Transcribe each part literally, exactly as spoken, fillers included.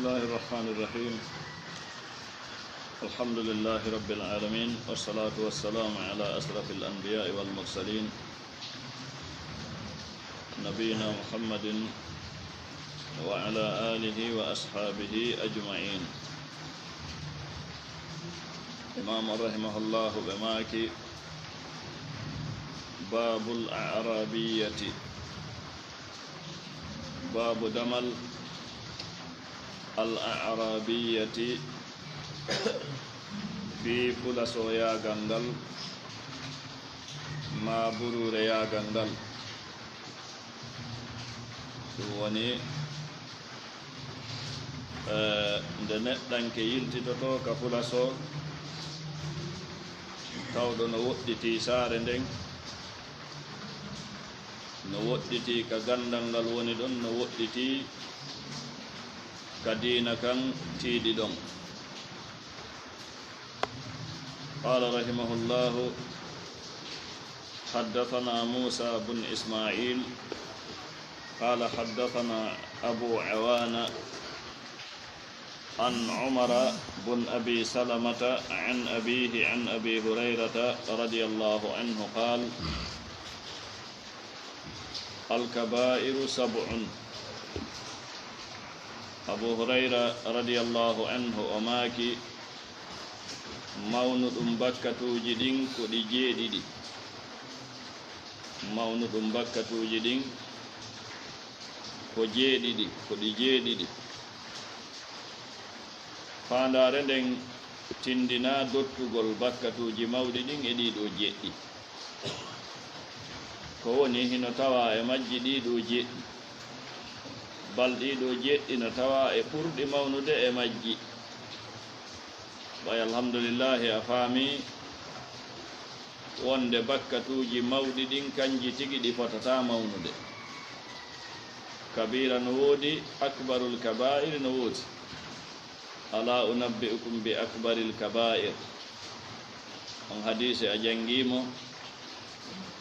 بسم الله الرحمن الرحيم. الحمد لله رب العالمين، والصلاة والسلام على أشرف الأنبياء والمرسلين، نبينا محمد وعلى آله وأصحابه أجمعين. Imam rahimahullahu ɓe maaki, باب الأعرابية. Baabu damal al-a'rabiyyati, fii fulasoyaagal ngal, maa buruureyaagal ngal. Ɗum woni, eh, nde neɗɗanke yiltitotoo ka fulaso, tawɗo no woɗɗitii saare nden, no woɗɗitii ka ganndal ngal woni ɗon, no woɗɗitii ka diina kan tiiɗi ɗon. قال رحمه الله: حدثنا موسى بن إسماعيل قال حدثنا أبو عوانة عن عمر بن أبي سلمة عن أبيه عن أبي هريرة رضي الله عنه قال: الكبائر سبع. Abu Hurayra radiyallahu anhu o maaki, mawnuɗum bakkatuuji ɗin ko ɗi jeeɗiɗi. Mawnuɗum bakkatuuji ɗin ko jeeɗiɗi, ko ɗi jeeɗiɗi. Faandaare nden tindinaa dottugol bakkatuuji mawɗi ɗin e ɗii ɗoo jeɗɗi. Ko woni, hino tawaa e majji ɗii ɗoo jeɗɗi, bal ɗii ɗoo jeɗɗi no tawaa e ɓurɗi mawnude e majji. Ɓay alhamdulillahi a faami wonde bakkatuuji mawɗi ɗin kanji tigi ɗi fotataa mawnude. Kabiira no woodi, akbarul kabaa'iri no woodi. Alaa unabbi'ukum bi akbaril kabaa'ir. On hadiisi a janngii mo,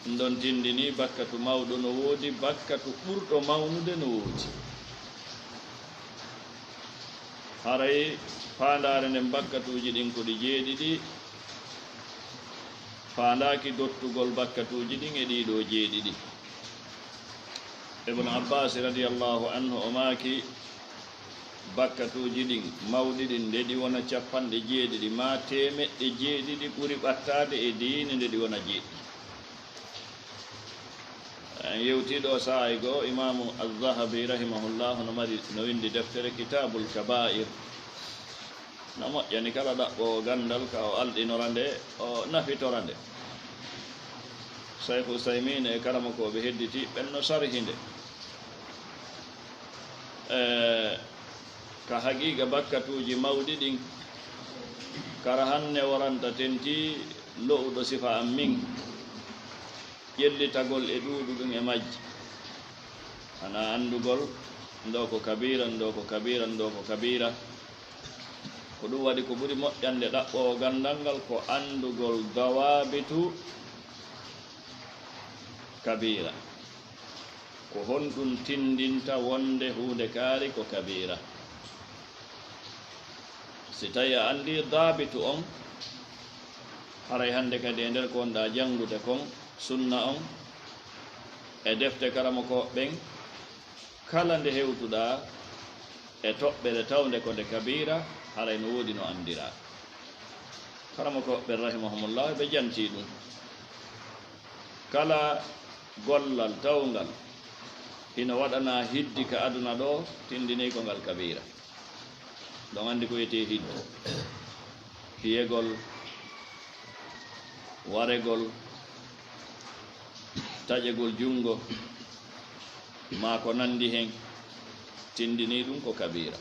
ɗum ɗon tindinii bakkatu mawɗo no woodi, bakkatu ɓurɗo mawnude no woodi. Haray faandaare nden bakkatuuji ɗin ko ɗi jeeɗiɗi, faandaaki dottugol bakkatuuji ɗin e ɗii ɗoo jeeɗiɗi. Ibn Abbas radiyallahu anhu o maaki, bakkatuuji ɗin mawɗi ɗin, nde ɗi wona capanɗe jeeɗiɗi maa teemeɗɗe jeeɗiɗi ɓuri ɓattaade e diine nde ɗi wona jeeɗiɗi. En yewtii ɗoo saa'i goo, Imaamu Az-Zahabi rahimahullahu no mari, no winndi deftere Kitaabul Kabaa'ir. No moƴƴani kala ɗaɓɓoowo ganndal ka o alɗinora nde, o nafitora nde. Shaykh Usaymin e karamokooɓe hedditi ɓen no sarhi nde. E, ka haqiiqa bakkatuuji mawɗi ɗin, kara hanne woranta tentii lo'uɗo sifa an min, ƴellitagol e ɗuuɗuɗum e majji. Ana anndugol, ndoo ko kabiira, ndoo ko kabiira, ndoo ko kabiira. Ko ɗum waɗi ko ɓuri moƴƴande ɗaɓɓoowo ganndal ngal ko anndugol dawaabitu kabiira. Ko honɗum tindinta wonde huunde kaari ko kabiira? Si tawi a anndi daabitu on, haray hannde kadi e nder ko wonɗaa janngude kon, sunna on, e defte karamokooɓe ɓen, kala nde hewtuɗaa e toɓɓere tawnde ko nde kabiira, haray no woodi no anndiraa. Karamokooɓe ɓen rahimahumullah ɓe jantii ɗum. Kala gollal tawngal hino waɗanaa hiddi ka aduna ɗoo, tindinii ko ngal kabiira. Ɗon anndi ko wiyetee hiddi. Fiyegol, waregol, taƴegol junngo, maa ko nanndi hen, tindinii ɗum ko kabiira.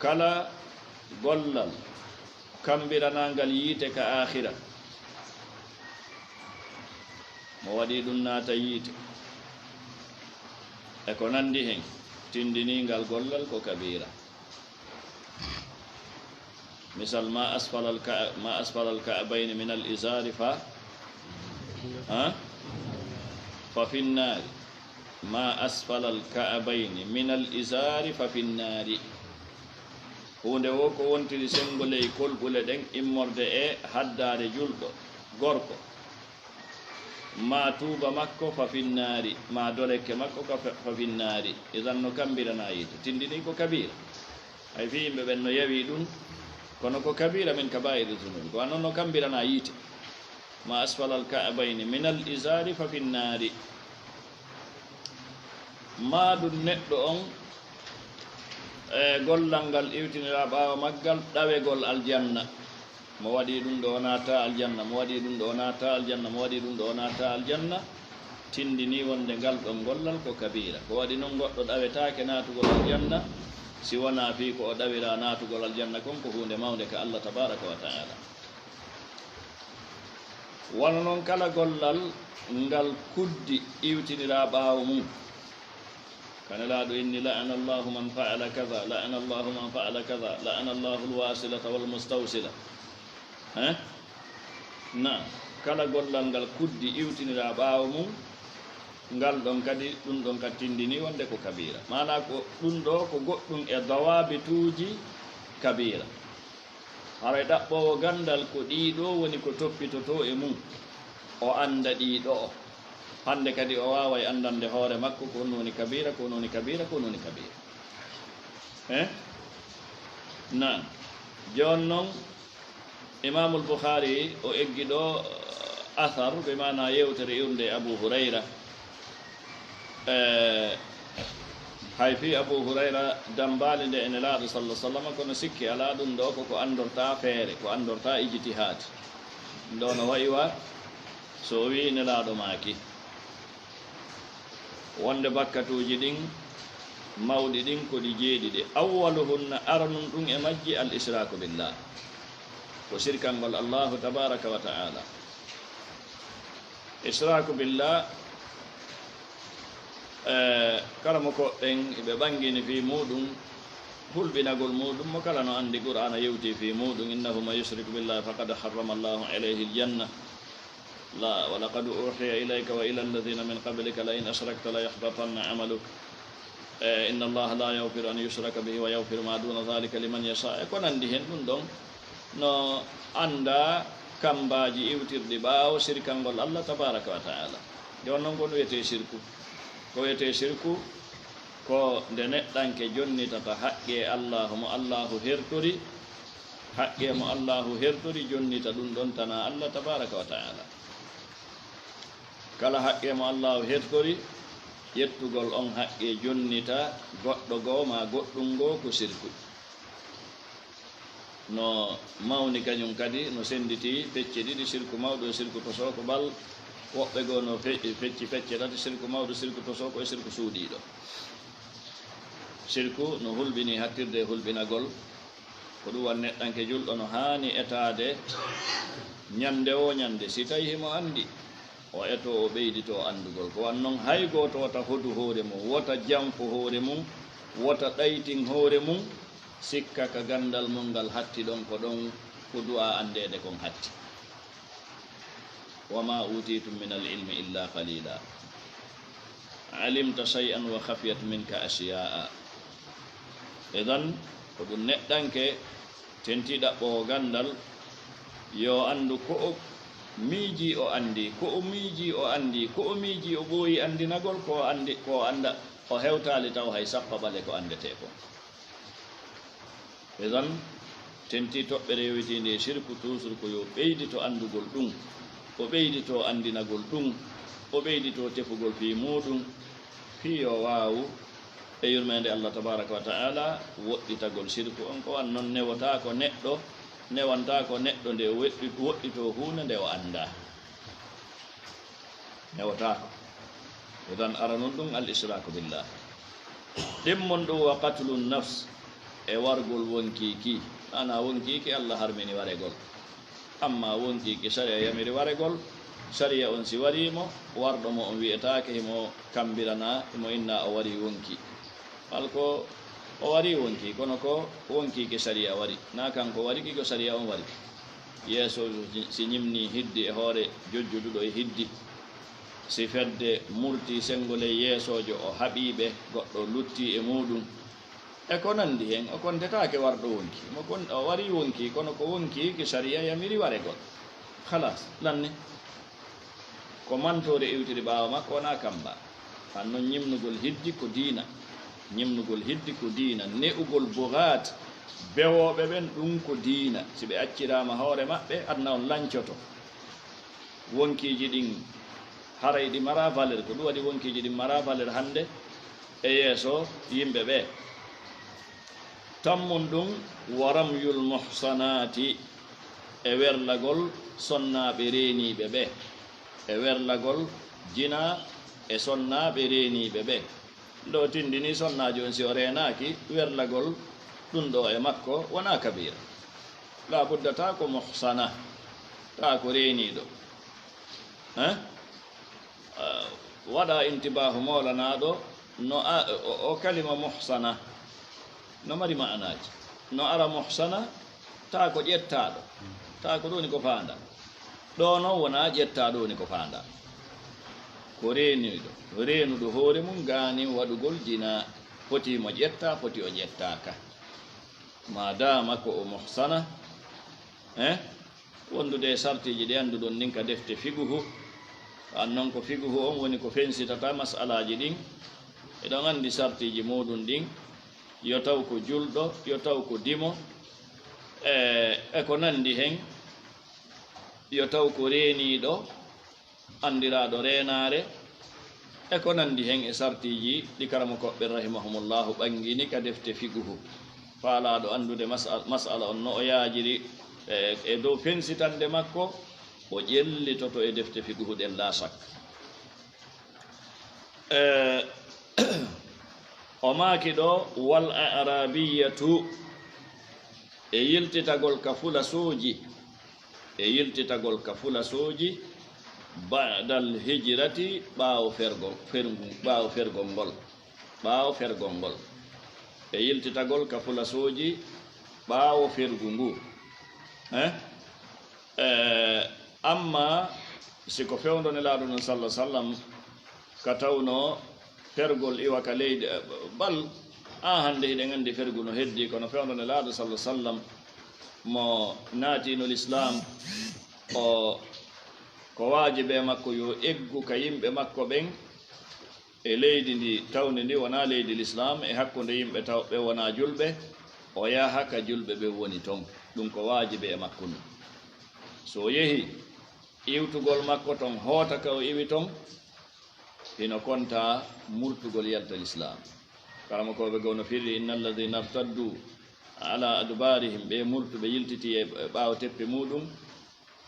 Kala gollal kammbiranaangal yiite ka aakhira, mo waɗi ɗum naata yiite, e ko nanndi hen, tindinii ngal gollal ko kabiira. Misal, ma asfala alka-, ma asfala alka'bayni min al-izari fa, ha? Fa finnaari. Ma asfala alka'abayni min al-izaari fa fi nnaari. Huunde wo ko wontiri senngo ley kolɓule ɗen immorde e haddaare julɗo gorko, ma tuuba makko fa fi nnaari, ma dolekke makko ka fa, fa fi nnaari. Idan no kammbirana yiite, tinndini ko kabiira. Hay fii yimɓe ɓen no yawi ɗum, kono ko kabiira min kabaa'iri zunuubi. Ko wanno no kammbirana yiite. Ma asfala alka'abayni min al-izaari fa fi nnaari. Maa ɗum neɗɗo on, e gollal ngal iwtiniraa ɓaawo maggal ɗawegol aljanna. Mo waɗi ɗum ɗo o naata aljanna, mo waɗi ɗum ɗo o naata aljanna, mo waɗi ɗum ɗo o naata aljanna, tinndini wonde ngal ɗon gollal ko kabiira. Ko waɗi non goɗɗo ɗawetaake naatugol aljanna, si wonaa fii ko o ɗawira naatugol aljanna kon ko huunde mawnde ka Allah tabaaraka wa ta'ala. Wano non kala gollal ngal kuddi iwtiniraa ɓaawo mum. Ka Nelaaɗo inni, "La'ana Allahu man fa'ala kaza, la'ana Allahu man fa'ala kaza, la'ana Allahu al-wasilata wal mustawsila." Hein? Naam, kala gollal ngal kuddi iwtiniraa ɓaawo mum, ngal ɗon kadi, ɗum ɗon kadi tinndini wonde ko kabiira. Maanaa ko ɗum ɗo ko goɗɗum e dawaabituuji kabiira. Haray ɗaɓɓoowo ganndal ko ɗii ɗoo woni ko toppitotoo e mum, o annda ɗii ɗoo. Hannde kadi o waaway anndande hoore makko ko honno woni kabiira, ko honno woni kabiira, ko honno woni kabiira. Eh? Naam. Jooni non, Imaamul Bukhaari o eggi ɗoo, eh, athar, bi maanaa yewtere iwrunde e Abu Hurayra. Eh, hay fii Abu Hurayra dammbaali nde e Nelaaɗo sallallaahu alayhi wa sallam, kono sikki alaa ɗum ɗoo ko ko anndortaa feere, ko anndortaa ijtihaad. Ɗum ɗoo no wa'i wa so o wi'i Nelaaɗo maaki wonde bakkatuuji ɗin mawɗi ɗin ko ɗi jeeɗiɗi. Awwaluhunna, aranun ɗum e majji, al-ishraaku billah, ko sirkangol Allaahu tabaaraka wa ta'ala. Ishraaku billah, eh, karamoko ɓen ɓe ɓangini fii muuɗum, hulɓinagol muuɗum, mo kala no anndi Qur'aana yewti fii muuɗum, "Innahu man yushrik billahi faqad harrama Allahu alayhi al-janna." La, "Wa laqad uhiya ilayka wa ila alladhina min qablika la in ashrakta la yahbatanna amaluk." E, "Inna Allaha la yaghfiru an yushraka bihi wa yaghfiru ma duna dhalika liman yasha." E ko nanndi hen ɗum ɗon, no annda kammbaaji iwtirɗi ɓaawo sirkangol Allah tabaaraka wa ta'ala. Jooni non ko no wiyetee sirku? Ko wiyetee sirku ko nde neɗɗanke jonnitata haqqee Allaahu mo Allaahu hertori, haqqee mo Allaahu hertori, jonnita ɗum ɗon tanaa Allah tabaaraka wa ta'ala. Kala haqqee mo Allaahu hertori, ƴettugol on haqqee jonnita goɗɗo goo maa goɗɗum goo ko sirku. No mawni kañum kadi, no sennditi pecce ɗiɗi, sirku mawɗo e sirku tosooka, bal woɓɓe goo no fe-, fecci pecce tati, sirku mawɗo, sirku tosooka e sirku suuɗiiɗo. Sirku no hulɓini hattirde e hulɓinagol. Ko ɗum waɗi neɗɗanke julɗo no haani etaade ñannde woo ñannde, si tawii himo anndi, o etoo, o ɓeyditoo anndugol. Ko waɗi non hay gooto wota hodu hoore mum, wota janfu hoore mum, wota ɗaytin hoore mum, sikka ka ganndal mum ngal hatti ɗon, ko ɗon ko du'aa anndeede kon hatti. "Wa ma utitum min al-ilmi illa qalila. Alimta shay'an wa khafiyat minka ashiya'a." Idan, ko ɗum neɗɗanke tentii ɗaɓɓoowo ganndal, yo anndu ko o miijii o anndi, ko o miijii o anndi, ko o miijii o ɓooyi anndinagol, ko o anndi, ko o annda, o hewtaali taw hay sappaɓale ko anndetee kon. Idan, tentii toɓɓere yowitiinde e sirku, toujours ko yo ɓeydito anndugol ɗum, o ɓeydito anndinagol ɗum, o ɓeydito tefugol fii muuɗum, fii yo waawu e yurmeende Allah tabaaraka wa ta'ala woɗɗitagol sirku on. Ko waɗi non newotaako neɗɗo, newantaako neɗɗo nde o weɗɗi-, woɗɗitoo huunde nde o anndaa. Newotaako. Idan, aranun ɗum al-ishraaku billah. Ɗimmon ɗum wa qatlu nafs, e wargol wonkiiki. Maanaa wonkiiki Allah harmini waregol. Amma wonkiiki sariya yamiri waregol, sariya on si warii mo, warɗo mo on wi'etaake himo kammbirana, himo inna o warii wonki. Wal ko o warii wonki, kono ko wonkiiki sariya wari. Naa kanko wariki, ko sariya on wari. Yeeso si ñimnii hiddi e hoore jojjuduɗo e hiddi, Si fedde murtii senngo ley yeesoojo, o haɓii ɓe, goɗɗo luttii e muuɗum, e ko nanndi heen, o kontetaake warɗo wonki. Mo kon-, o warii wonki, kono ko wonki ki sariya yamiri waregol. Khalaas, lanni. Ko mantoore iwtiri ɓaawo makko, wonaa kamba. An noon ñimnugol hiddi ko diina. Ñimnugol hiddi ko diina. Ne'ugol bugaat, bewooɓe ɓen, ɗum ko diina. Si ɓe acciraama hoore maɓɓe, aduna on lancoto. Wonkiiji ɗin haray ɗi maraa valeur. Ko ɗum waɗi wonkiiji ɗin maraa valeur hannde e yeeso yimɓe ɓee. Tammun ɗum, wa ramyul muhsanaati, e werlagol sonnaaɓe reeniiɓe ɓee, e werlagol jinaa e sonnaaɓe reeniiɓe ɓee. Nde o tinndini sonnaajo on, si o reenaaki, werlagol ɗum ɗoo e makko wonaa kabiira. Laa budda taa ko muhsana, taa ko reeniiɗo. Hein? Ah, waɗa intibaahu moolanaaɗo, no a-, o, o kalima muhsana no mari ma'anaaji. No ara muhsana, taa ko ƴettaaɗo, taa ko ɗo woni ko faandaa. Ɗo noon wonaa ƴettaaɗo woni ko faandaa. Ko reeniiɗo, reenuɗo hoore mum gaanin waɗugol jinaa, foti mo ƴettaa, foti o ƴettaaka. Maadaama ko o muhsana, eh, wondude e sartiiji ɗi annduɗon ɗin ka defte fiqhu. An noon ko fiqhu on woni ko fensitata mas'alaaji ɗin. Eɗon anndi sartiiji muuɗum ɗin, yo taw ko julɗo, yo taw ko dimo, e, e ko nanndi hen, yo taw ko reeniiɗo, anndiraaɗo reenaare, e ko nanndi hen e sartiiji ɗi karamokooɓe rahimahumullahu ɓanngini ka defte fiqhu. Faalaaɗo anndude masal-, masala on no o yaajiri e, e dow fensitande makko, o ƴellitoto e defte fiqhu ɗen, laa shakk. E, o maaki ɗo, wal a'rabiyatu, e yiltitagol ka fulasooji, e yiltitagol ka fulasooji, ba'dal hijrati, ɓaawo fergo-, fergu-, ɓaawo fergol ngol, ɓaawo fergol ngol. E yiltitagol ka fulasooji ɓaawo fergu ngu. Eh? Eh, amma si ko fewndo Nelaaɗo non, sallallahu sallam, ka tawno fergol iwa ka leydi, eh, bal, haa hannde hiɗen anndi fergu no heddii, kono fewndo Nelaaɗo, sallallahu sallam, mo naatiino Lislaam, o, ko waajibi e makko yo eggu ka yimɓe makko ɓen e leydi ndi tawndi ndi wonaa leydi Lislaam, e hakkunde yimɓe taw ɓe wonaa julɓe, o yaha ka julɓe ɓe woni ton. Ɗum ko waajibi e makko nun. So o yehi, iwtugol makko ton, hoota ka o iwi ton, hino konta murtugol yalta Lislaam. Karamokooɓe goo no firri, "Inna alladhina irtaddu ala adbarihim", ɓe murtuɓe yiltiti e ɓaawo teppe muuɗum,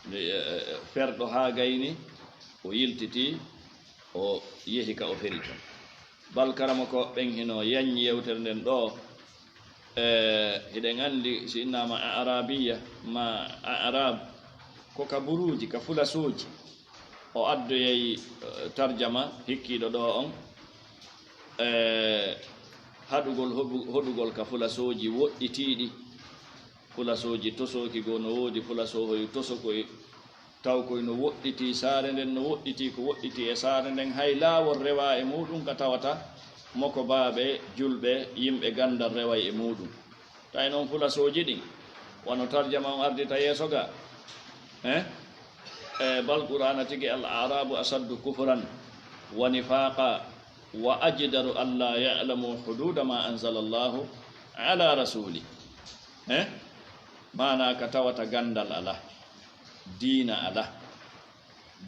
nde, e, e, ferɗo haa gayni, o yiltiti, o yehi ka o feri ton. Bal karamokooɓe ɓen hino yaññi yewtere nden ɗoo. E, hiɗen anndi si innaama A'rabiya ma A'rab, ko ka buruuji, ka fulasooji. O addoyay, e, tarjama hikkiiɗo ɗoo on, e, haɗugol hoɗu-, hoɗugol ka fulasooji woɗɗitiiɗi. Fulasooji tosooki goo no woodi, fulasoohoy tosokoy, taw koy no woɗɗitii saare nden, no woɗɗitii ko woɗɗitii e saare nden, hay laawol rewaa e muuɗum ka tawata mokobaaɓe julɓe, yimɓe ganndal reway e muuɗum. Tawi noon fulasooji ɗin, wano tarjama on ardita yeeso ga, eh? E, bal Qur'aana tigi, "Al-a'rabu ashaddu kufran wa nifaqa wa ajdaru an la ya'lamu hududa ma anzala Allahu ala rasuli." Eh? Maanaa ka tawata ganndal alaa, diina alaa,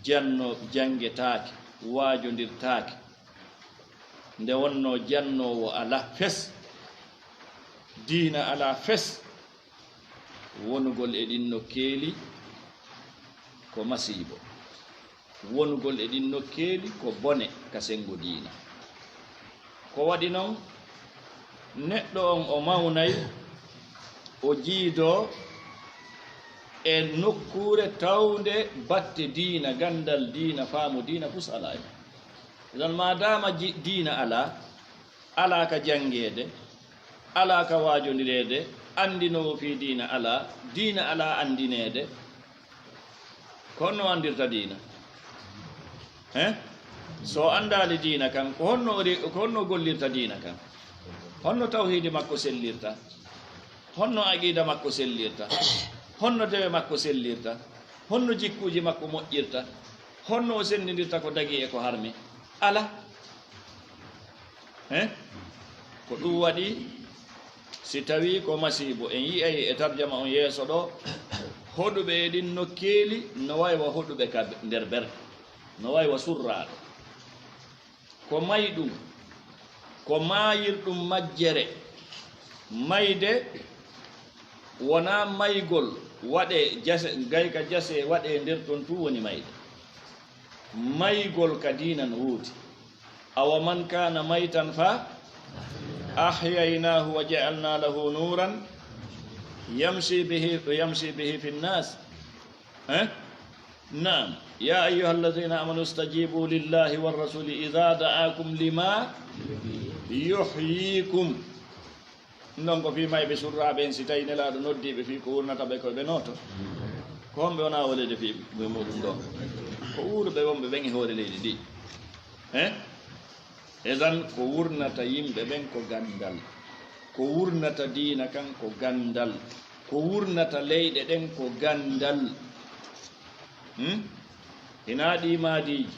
janno-, janngetaake, waajondirtaake. Nde wonnoo jannoowo alaa fes, diina alaa fes, wonugol e ɗin nokkeeli ko masiibo. Wonugol e ɗin nokkeeli ko bone ka senngo diina. Ko waɗi non, neɗɗo on o mawnay, o jiidoo e nokkuure tawnde batte diina, ganndal diina, faamu diina, fus alaa e. Idan, maadaama ji-, diina alaa, alaa ka janngeede, alaa ka waajondireede, anndinoowo fii diina alaa, diina alaa anndineede, ko honno anndirta diina? Hein? So o anndaali diina kan, ko honno o re-, ko honno o gollirta diina kan? Honno tawhiidi makko sellirta? Honno aqiida makko sellirta? Honno dewe makko sellirta? Honno jikkuuji makko moƴƴirta? Honno o senndindirta ko dagii e ko harmi? Alaa. He? Ko ɗum waɗi, si tawii ko masiibo, en yi'ay e tarjama on yeeso ɗoo, hoɗuɓe e ɗin nokkeeli no way wa hoɗuɓe ka nder ɓerɗe, no way wa surraaɓe. Ko mayɗum, ko maayirɗum majjere. Mayde wonaa maygol waɗee jase, gay ka jase waɗee nder ton tun woni mayde. Maygol ka diina no woodi. Awa man kana maytan fa ahyaynaahu wa ja'alna lahu nuran yamshi bihi, yamshi bihi fi nnas. Eh? Naam. Ya ayyuha alladhina amanu stajibu lillahi wa rasuli idha da'akum lima yuhyikum. Non ko fii mayɓe surraaɓe en, si tawi Nelaaɗo noddii ɓe fii ko wurnata ɓe, ko ɓe nooto. Ko honɓe wonaa wooleede fii ɓe muɗum ɗoo? Ko wuuruɓe wonɓe ɓen e hoore leydi ndii. Eh? Idan, ko wurnata yimɓe ɓen ko ganndal. Ko wurnata diina kan ko ganndal. Ko wurnata leyɗe ɗen ko ganndal. Hmm? Hinaa ɗii maadiiji.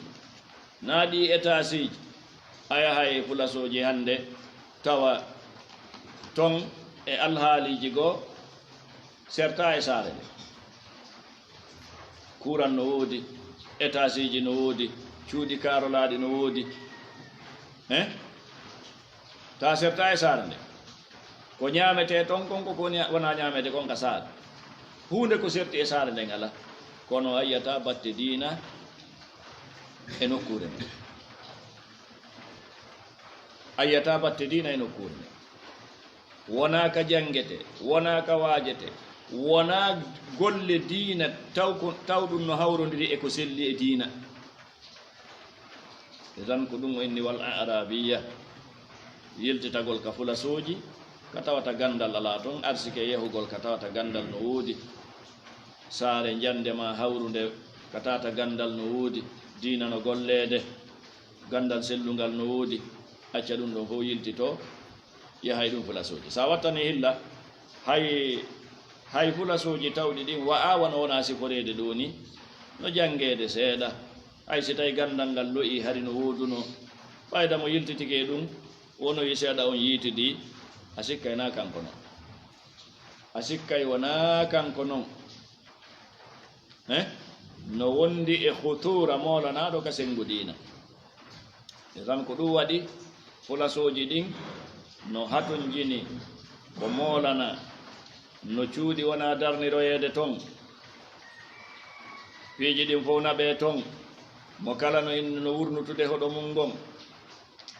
Naa ɗii etaasiiji, a yahay e fulasooji hannde, tawa ton e alhaaliiji goo, sertaa e saare nde. Kuuran no woodi, etaasiiji no woodi, cuuɗi kaarolaaɗi no woodi. Eh? Taa sertaa e saare nde. Ko ñaametee ton kon, ko ko woni, wonaa ñaametee kon ka saare. Huunde ko serti e saare nden alaa. Kono a yi'ataa batte diina e nokkuure nden. A yi'ataa batte diina e nokkuure nden. Wonaa ka janngetee, wonaa ka waajetee, wonaa golle diina taw ko, taw ɗum no hawrondiri e ko selli e diina. Idan ko ɗum o inni wal a'rabiyya, yiltitagol ka fulasooji, ka tawata ganndal alaa ton, arsike yahugol ka tawata ganndal no woodi, saare njannde maa hawrunde ka tawata ganndal no woodi, diina no golleede, ganndal sellungal no woodi, acca ɗum ɗon fow yiltitoo, yahay ɗum fulasooji. Si a wattanii hilla, hay, hay fulasooji tawɗi ɗin wa'aa wano wonaa siforeede ɗoo nii, no janngeede seeɗa. Hay si tawii ganndal ngal lo'ii, hari no woodunoo. Fayda mo yiltitike e ɗum, wonoyi seeɗa on yiitidii, a sikkay naa kanko non. A sikkay wonaa kanko non. Eh? No wondi e khutuura moolanaaɗo ka senngo diina. Idan ko ɗum waɗi fulasooji ɗin no hatonjini ko moolanaa, no cuuɗi wonaa darniroyeede ton. Piiji ɗin fow naɓee ton. Mo kala no inni no wurnutude hoɗo mun ngon.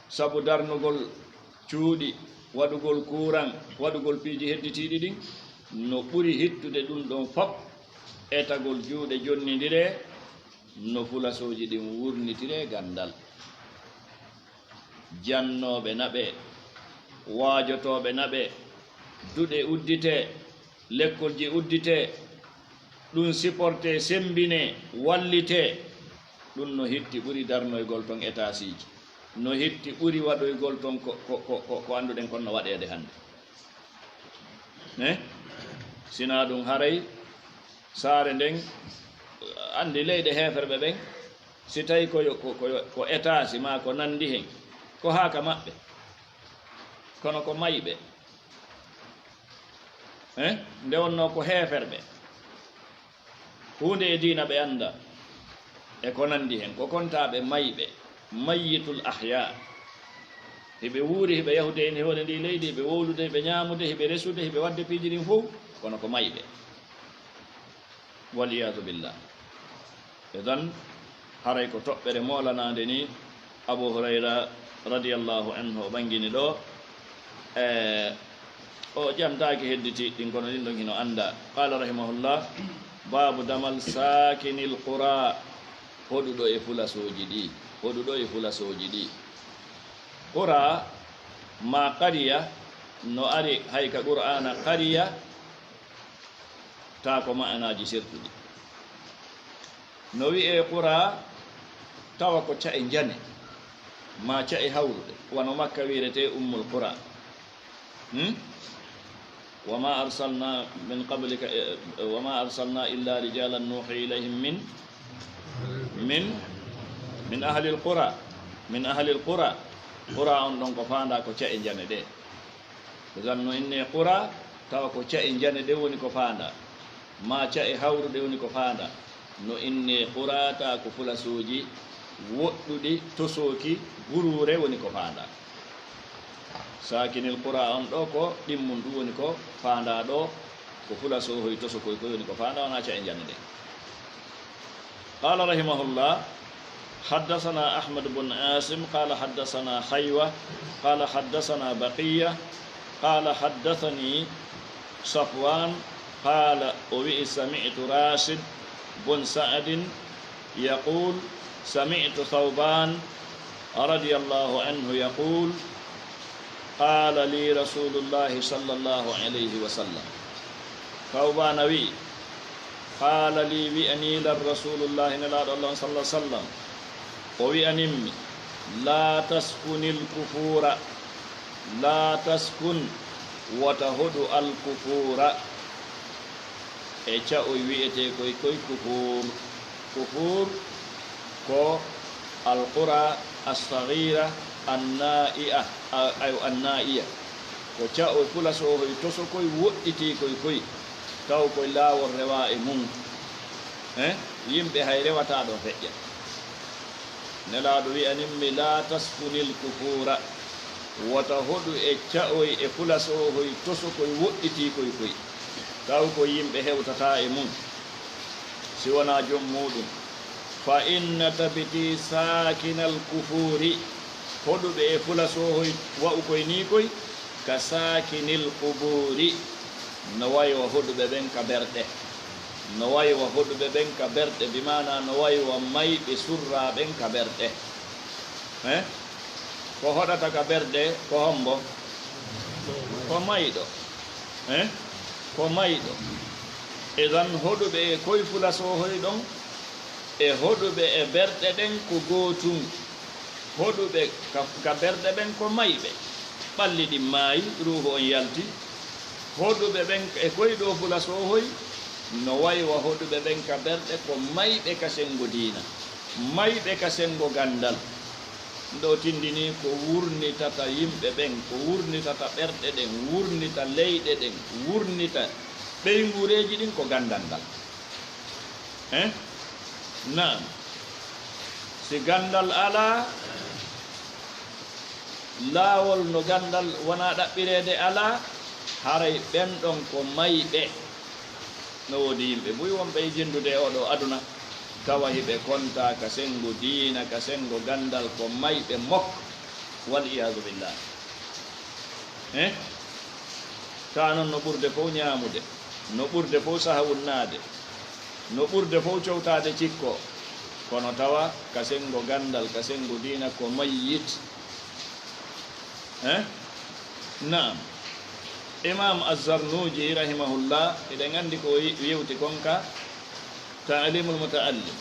Sabu darnugol cuuɗi, waɗugol kuuran, waɗugol piiji hedditiiɗi ɗin, no ɓuri hittude ɗum ɗon fop, etagol juuɗe jonnindiree, no fulasooji ɗin wurnitiree ganndal. Jannooɓe naɓee, waajotooɓe naɓee, duɗe udditee, lekkolji udditee, ɗum supportee, semmbinee, wallitee. Ɗum no hitti ɓuri darnoygol ton etaasiiji, no hitti ɓuri waɗoygol ton ko, ko, ko, ko, ko annduɗen kon no waɗeede hannde. Eh? Sinaa ɗum haray saare nden, anndi leyɗe heeferɓe ɓen, si tawii ko yo, ko, ko yo, ko etaasi maa ko nanndi hen, ko haa ka maɓɓe, kono ko mayɓe. Eh? Nde wonnoo ko heeferɓe, huunde e diina ɓe anndaa, e ko nanndi hen, ko kontaaɓe mayɓe, mayyitul ahyaa. Hiɓe wuuri, hiɓe yahude e hoore ndii leydi, hiɓe wowlude, hiɓe ñaamude, hiɓe resude, hiɓe waɗde piiji ɗin fow, kono ko mayɓe. Wal iyaadu billah. Idan, haray ko toɓɓere moolanaande ni Abu Hurayra radiyallahu anhu o ɓangini ɗoo. E, o jantaaki hedditiiɗi ɗin, kono ɗin ɗon hino anndaa. Qaala rahimahullah, baabu damal saakinil qura, hoɗuɗo e fulasooji ɗi, hoɗuɗo e fulasooji ɗi. Qura ma qariya no ari hay ka Qur'aana qariya, taa ko ma'anaaji sertuɗi. No wi'ee qura, tawa ko ca'e njane. ma ca'e hawruɗe, wano Makka wi'retee Ummul Qura. Hmm? Wa ma arsalna min qablika, eh, wa ma arsalna illa rijalan nuhi ilayhim min, min, min ahlil qura, min ahlil qura. Qura on ɗon ko faandaa ko ca'e njane ɗe. Idan no innee qura, tawa ko ca'e njane ɗe woni ko faandaa, ma ca'e hawruɗe woni ko faandaa. No innee qura, tawa ko fulasooji woɗɗuɗi, tosooki, guruure woni ko faandaa. Saakinil qura on ɗo ko ɗimmun ɗum woni ko faandaa ɗo, ko fulasoohoy tosokoy koy woni ko faandaa, wonaa ca'e njane ɗe. قال رحمه الله: حدثنا أحمد بن عاصم قال حدثنا خيوة قال حدثنا بقية قال حدثني صفوان قال، o wi'i, سمعت راشد بن سعد يقول، سمعت ثوبان رضي الله عنه يقول، قال لي رسول الله صلى الله عليه وسلم. Sawbaana wi'i, qaala lii, wi'anii lan Rasuulullaahi, Nelaaɗo Allah on, sallallaahu alayhi wa sallam, o wi'animmi, laa taskunil kufuura, laa taskun, wota hoɗu al kufuura, e ca'oy wi'etee koy, koy kufuur. Kufuur ko al qura as-saghira an-na'iya, a-, ayo, an-na'iya. Ko ca'oy fulasoohoy tosokoy woɗɗitii koy koy, taw koy laawol rewaa e mum. Eh? Yimɓe hay rewataa ɗon feƴƴa. Nelaaɗo wi'animmi, laa taskunil kufuura, wota hoɗu e ca'oy e fulasoohoy tosokoy woɗɗitii koy koy, taw ko yimɓe hewtataa e mum, si wonaa jom muuɗum. Fa inna tabiti saakinal kufuuri, hoɗuɓe e fulasoohoy wa'ukoy nii koy, ka saakinil qubuuri, no wayi wa hoɗuɓe ɓen ka berɗe. No wayi wa hoɗuɓe ɓen ka berɗe, bi maanaa no wayi wa mayɓe surraa ɓen ka berɗe. Eh? Ko hoɗata ka berɗe ko hombo? Ko mayɗo. Eh? Ko mayɗo. Idan hoɗuɓe e koy fulasoohoy ɗon, e hoɗuɓe e berɗe ɗen ko gootum. Hoɗuɓe ka, ka berɗe ɓen ko mayɓe. Ɓalli ɗin maayi, ruuhu on yalti. Hoɗuɓe ɓen e koy ɗoo fulasoohoy, no wayi wa hoɗuɓe ɓen ka berɗe ko mayɓe ka senngo diina, mayɓe ka senngo ganndal. Ɗo tindini ko wurnitata yimɓe ɓen, ko wurnitata ɓerɗe ɗen, wurnita leyɗe ɗen, wurnita ɓeynguureeji ɗin ko ganndal ngal. Eh? Naam. Si ganndal alaa, laawol no ganndal wonaa ɗaɓɓireede alaa, haray ɓen ɗon ko mayɓe. No woodi yimɓe buy wonɓe e jenndude e oo ɗoo aduna, tawa hiɓe kontaa ka senngo diina, ka senngo ganndal, ko mayɓe mok. Wal iyaazu billah. Eh? Taa non no ɓurde fow ñaamude, no ɓurde fow saha wunnaade, no ɓurde fow cowtaade cikko, kono tawa ka senngo ganndal, ka senngo diina ko mayyit. Eh? Naam. Imaam Az-Zarnuuji, rahimahullah, eɗen anndi ko o yi-, yewti kon ka Ta'limul Muta'allim.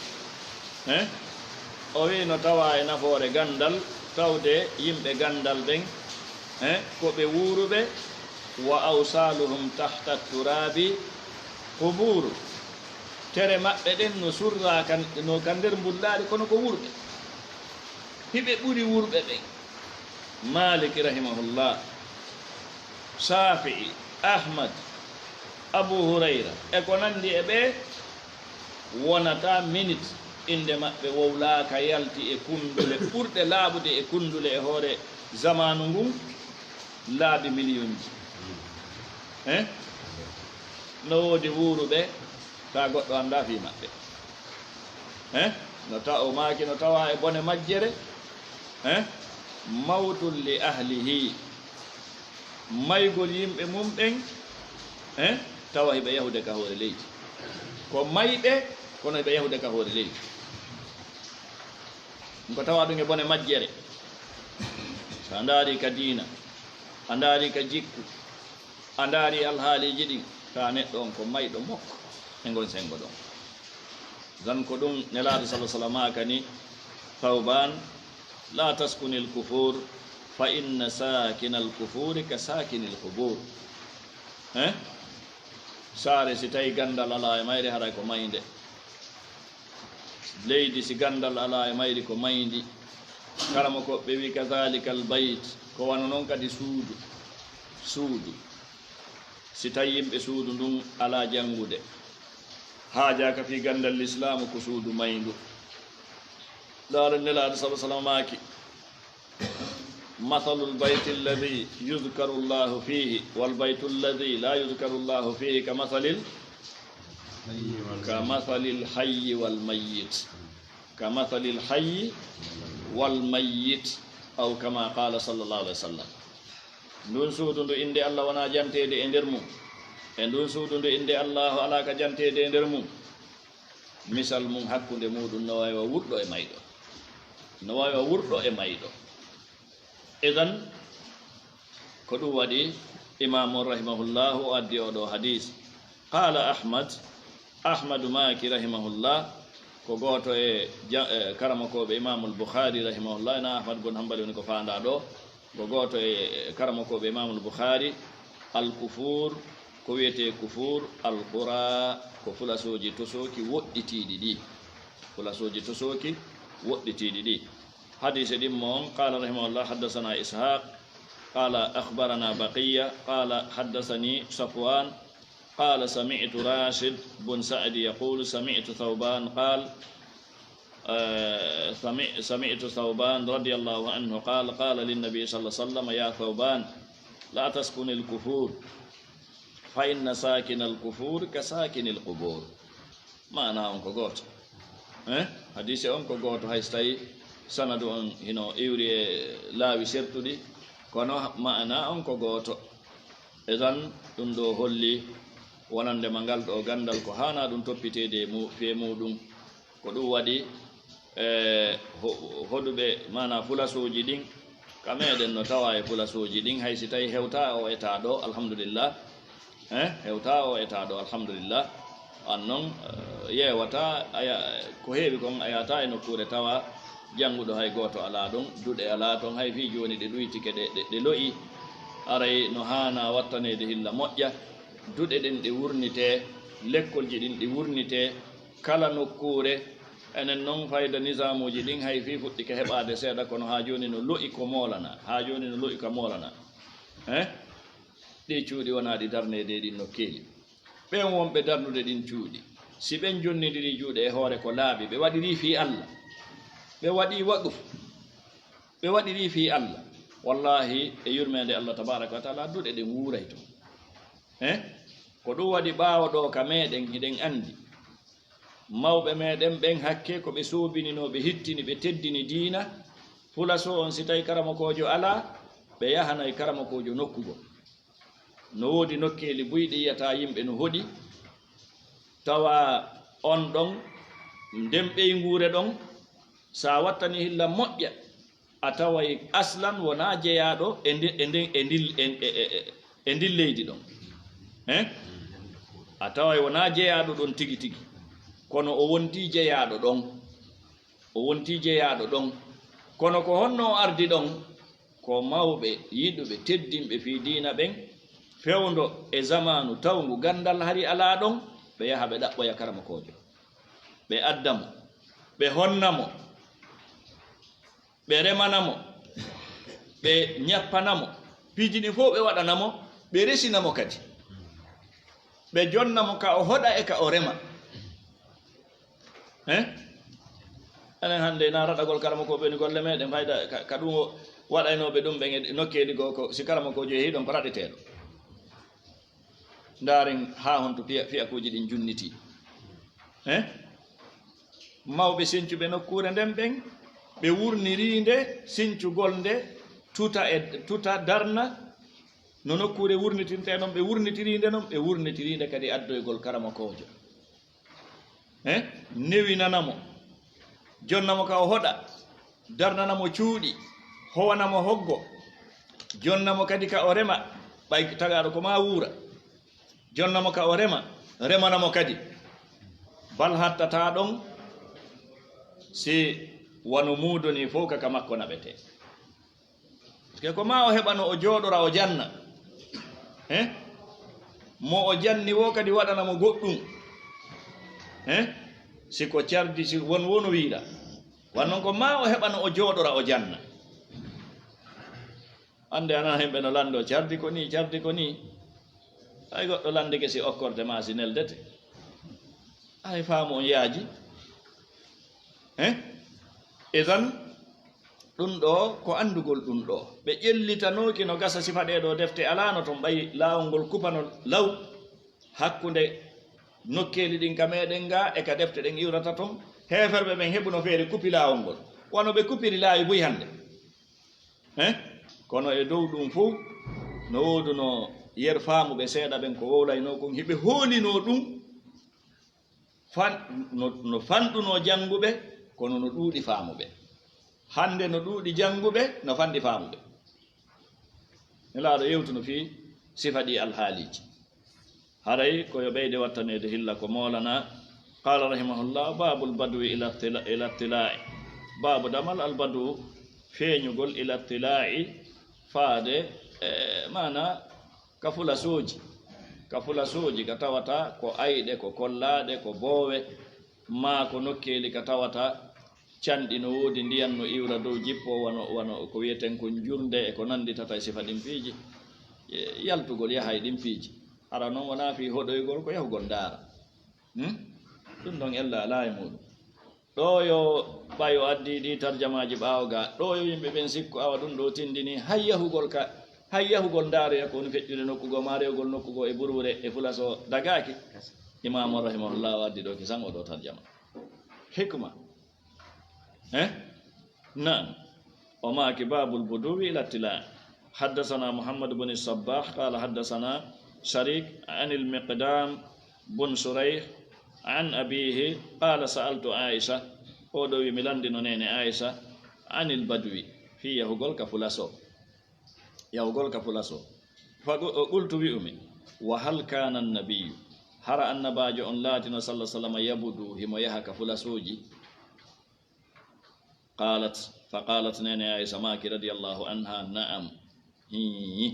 Eh? O wi'i no tawaa e nafoore ganndal, tawde yimɓe ganndal ɓen, eh, ko ɓe wuuruɓe, wa awsaaluhum tahta turaabi qubuuru. Tere maɓɓe ɗen no surraa kan, no ka nder mbullaari, kono ko wuurɓe. Hiɓe ɓuri wuurɓe ɓen. Maalik rahimahullah, Shaafi'i, Ahmad, Abu Hurayra, e ko nanndi e ɓee, wonataa minit innde maɓɓe wowlaaka yalti e kunndule ɓurɗe laaɓude e kunndule e hoore zamaanu ngun, laabi miliyonji. Eh? No woodi wuuruɓe, taa goɗɗo anndaa fii maɓɓe. Eh? No ta-, o maaki no tawaa e bone majjere. Eh? Mawtun li ahlihi. Maygol yimɓe mum ɓen, eh, tawa hiɓe yahude ka hoore leydi. Ko mayɓe, kono hiɓe yahude ka hoore leydi. Ko tawa ɗum e bone majjere. So a ndaari ka diina, a ndaari ka jikku, a ndaari alhaaliiji ɗin, tawa neɗɗo on ko mayɗo mokko e ngon senngo ɗon. Zan ko ɗum Nelaaɗo sallallaahu alayhi wa sallam maakani Sawbaan, لا تسكن الكفور فإن ساكن الكفور كساكن القبور. Eh? Saare si tawi ganndal alaa e mayre, haray ko maynde. Leydi si ganndal alaa e mayri, ko mayndi. Karamokooɓe ɓe wi, كذلك البيت, ko wano non kadi suudu. Suudu. Si tawi yimɓe suudu ndun alaa janngude, haajaaka fii ganndal Lislaamu, ko suudu mayndu. Laara Nelaaɗo sallallaahu alayhi wa sallam maaki, مثل البيت الذي يذكر الله فيه والبيت الذي لا يذكر الله فيه كمثل ال-، كمثل الحي والميت. كمثل الحي والميت. أو كما قال صلى الله عليه وسلم. Ndun suudu ndu innde Allah wonaa janteede e nder mun, e ndun suudu ndu innde Allahu alaa ka janteede e nder mun, misal mun hakkunde muɗum no wayi wa wurɗo e mayɗo. No wayi wa wurɗo e mayɗo. Idan, ko ɗum waɗi Imaamu rahimahullahu o addi oo ɗoo hadiis. Qaala Ahmad, Ahmadu maaki rahimahullah, ko gooto e ja-, e karamokooɓe Imaamul Bukhaari rahimahullah, ena Ahmad bun Hanbali woni ko faandaa ɗoo, ko gooto e karamokooɓe Imaamul Bukhaari, al-kufuur, ko wiyetee kufuur, al-quraa, ko fulasooji tosooki woɗɗitiiɗi ɗi. Fulasooji tosooki woɗɗitiiɗi ɗi. Hadiise ɗin mo on, qaala rahimahullah, haddasanaa Ishaaq, qaala akhbaranaa Baqiyya, qaala haddasanii Safwaan, قال: سمعت راشد بن سعد يقول: سمعت ثوبان قال، آه، سمع-، سمعت ثوبان رضي الله عنه قال: قال للنبي صلى الله عليه وسلم: يا ثوبان، لا تسكن الكفور، فإن ساكن الكفور كساكن القبور. Maanaa on ko gooto. Eh? Hadiise on ko gooto, hay so tawi sanadu on hino iwri e laawi sertuɗi, kono maanaa on ko gooto. Idan, ɗum ɗoo holli wonande ma ngal ɗoo ganndal ko haanaa ɗum toppiteede e mu-, fee muuɗum. Ko ɗum waɗi, e, ho-, hoɗuɓe, maanaa fulasooji ɗin, ka meɗen no tawaa e fulasooji ɗin, hay si tawi hewtaa oo etaa ɗoo, alhamdulillah. Eh, hewtaa oo etaa ɗoo, alhamdulillah. An non, eh, yeewataa, aya-, ko heewi kon, a yahataa e nokkuure tawa jannguɗo hay gooto alaa ɗon, duɗe alaa ton, hay fii jooni ɗe ɗuytike, ɗe, ɗe, ɗe lo'i. Aray no haanaa wattaneede hilla moƴƴa. Duɗe ɗen ɗe wurnitee, lekkolji ɗin ɗi wurnitee, kala nokkuure. Enen non fayda nisaamuuji ɗin hay fii fuɗɗike heɓaade seeɗa, kono haa jooni no lo'i ko moolanaa, haa jooni no lo'i ka moolanaa. Eh? Ɗii cuuɗi wonaa ɗi darneede e ɗin nokkeeli. Ɓen wonɓe darnude ɗin cuuɗi, si ɓen jonnindiri juuɗe e hoore ko laaɓi, ɓe waɗirii fii Alla, ɓe waɗii waqfu, ɓe waɗirii fii Alla, wallaahi, e yurmeende Alla tabaaraka wa taala, duɗe ɗen wuuray ton. Eh? Ko ɗum waɗi ɓaawo ɗoo ka meɗen, hiɗen anndi mawɓe meɗen ɓen hakke ko ɓe soobininoo, ɓe hittini, ɓe teddini diina. Fulasoo on, si tawi karamokoojo alaa, ɓe yahanay karamokoojo nokkugol. No woodi nokkeeli buy ɗi yiyataa yimɓe no hoɗi, tawa on ɗon, nden ɓeynguure ɗon, so a wattanii hilla moƴƴa, a taway aslan wonaa jeyaaɗo e ndi-, e nden, e ndil-, e, e, e, e, e ndin leydi ɗon. Hein? A taway wonaa jeyaaɗo ɗon tigi tigi, kono o wontii jeyaaɗo ɗon. O wontii jeyaaɗo ɗon. Kono ko honno o ardi ɗon? Ko mawɓe yiɗuɓe teddinɓe fii diina ɓen, fewndo e zamaanu tawngu ganndal hari alaa ɗon, ɓe yaha ɓe ɗaɓɓoya karamokoojo. Ɓe adda mo, ɓe honna mo, ɓe remana mo, ɓe ñappana mo, piiji ɗi fof ɓe waɗana mo, ɓe resina mo kadi. Ɓe jonna mo ka o hoɗa e ka o rema. Hein? Enen hannde na raɗagol karamokooɓe ni golle meɗen fayda ka, ka ɗum o waɗaynooɓe ɗum ɓen e nokkeeli goo ko si karamokoojo yehii ɗon ko raɗeteeɗo. Ndaaren haa honto fiya-, fiyakuuji ɗin junnitii. Hein? Mawɓe sencuɓe nokkuure nden ɓen, ɓe wurniriinde sencugol nde tuta e, tuta darna, no nokkuure wurnitirtee non, ɓe wurnitiriinde non, ɓe wurnitiriinde kadi addoygol karamokoojo. Eh? Newinana mo, jonna mo ka o hoɗa, darnana mo cuuɗi, howana mo hoggo, jonna mo kadi ka o rema, ɓay tagaaɗo ko maa wuura, jonna mo ka o rema, remana mo kadi. Bal hattataa ɗon si Wano muudo nii fof ka, ka makko naɓetee. Parce que ko maa o heɓa no o jooɗora o janna. Eh? Mo o janni woo kadi waɗana mo goɗɗum. Eh? Si ko cardi, si won woo no wiira. Wan non ko maa o heɓa no o jooɗora o janna. Hannde anaa himɓe no lanndoo, cardi ko nii, cardi ko nii. Hay goɗɗo lanndike si okkorde maa si neldete. Hay faamu on yaaji. Eh? Idan, ɗum ɗoo ko anndugol ɗum ɗoo. Ɓe ƴellitanooki no gasa sifa ɗee ɗoo defte alaano ton ɓay laawol ngol kupano law hakkunde nokkeeli ɗin ka meɗen ga e ka defte ɗen iwrata ton. Heeferɓe ɓen heɓuno feere kupi laawol ngol. Wano ɓe kupiri laawi buy hannde. Eh? Kono e dow ɗum fof, no wooduno yer faamuɓe seeɗa ɓen ko wowlaynoo kon, hiɓe hoolinoo ɗum fan-, no, no fanɗunoo jannguɓe, kono no ɗuuɗi faamuɓe. Hannde no ɗuuɗi jannguɓe, no fanɗi faamuɓe. Nelaaɗo yewtuno fii sifa ɗi alhaaliiji. Haray ko yo ɓeyde wattaneede hilla ko moolana. Qaala rahimahullah, baabul badwi ila tila-, ila tilaa'i. Baabu damal al badwu, feeñugol ila tilaa'i, faade, e, maana ka fulasooji. Ka fulasooji ka tawata ko ayɗe, ko kollaaɗe, ko boowe, maa ko nokkeeli ka tawata canɗi no woodi, ndiyan no iwra dow jippo, wano, wano ko wiyeten ko njurnde e ko nannditata e sifa ɗin piiji. E, yaltugol yaha e ɗin piiji. Hara non wonaa fii hoɗoygol, ko yahugol ndaara. Hmm? Ɗum ɗon ella alaa e muuɗum. Ɗoo yo ɓay o addi ɗi tarjamaaji ɓaawo ga, ɗoo yo yimɓe ɓen sikku awa ɗum ɗoo tindini, hay yahugol ka, hay yahugol ndaaroya ko woni feƴƴude nokku goo, maa rewgol nokku goo e buruure e fulasoo dagaaki. Imaamu rahimahullah o addi ɗoo kisan oo ɗoo tarjama. Hikma. Eh? Naam. O maaki, baabul buduwi ila tilaa. Haddasana Muhammad bun Sabbah, qaala haddasana Sharik an il Miqdam bun Surayh an abiihi, qaala sa'altu Aisha. Oo ɗoo wi mi lanndino neene Aisha, an il badwi, fii yahugol ka fulasoo. Yahugol ka fulasoo. Fa qu-, qultu wi'umi, wa hal kaana annabiyyu, hara annabaajo on laatino salla sallama yabudu, himo yaha ka fulasooji? Qaalat, fa qaalat, neene Aisha maaki radiyallahu anha, na'am, hii,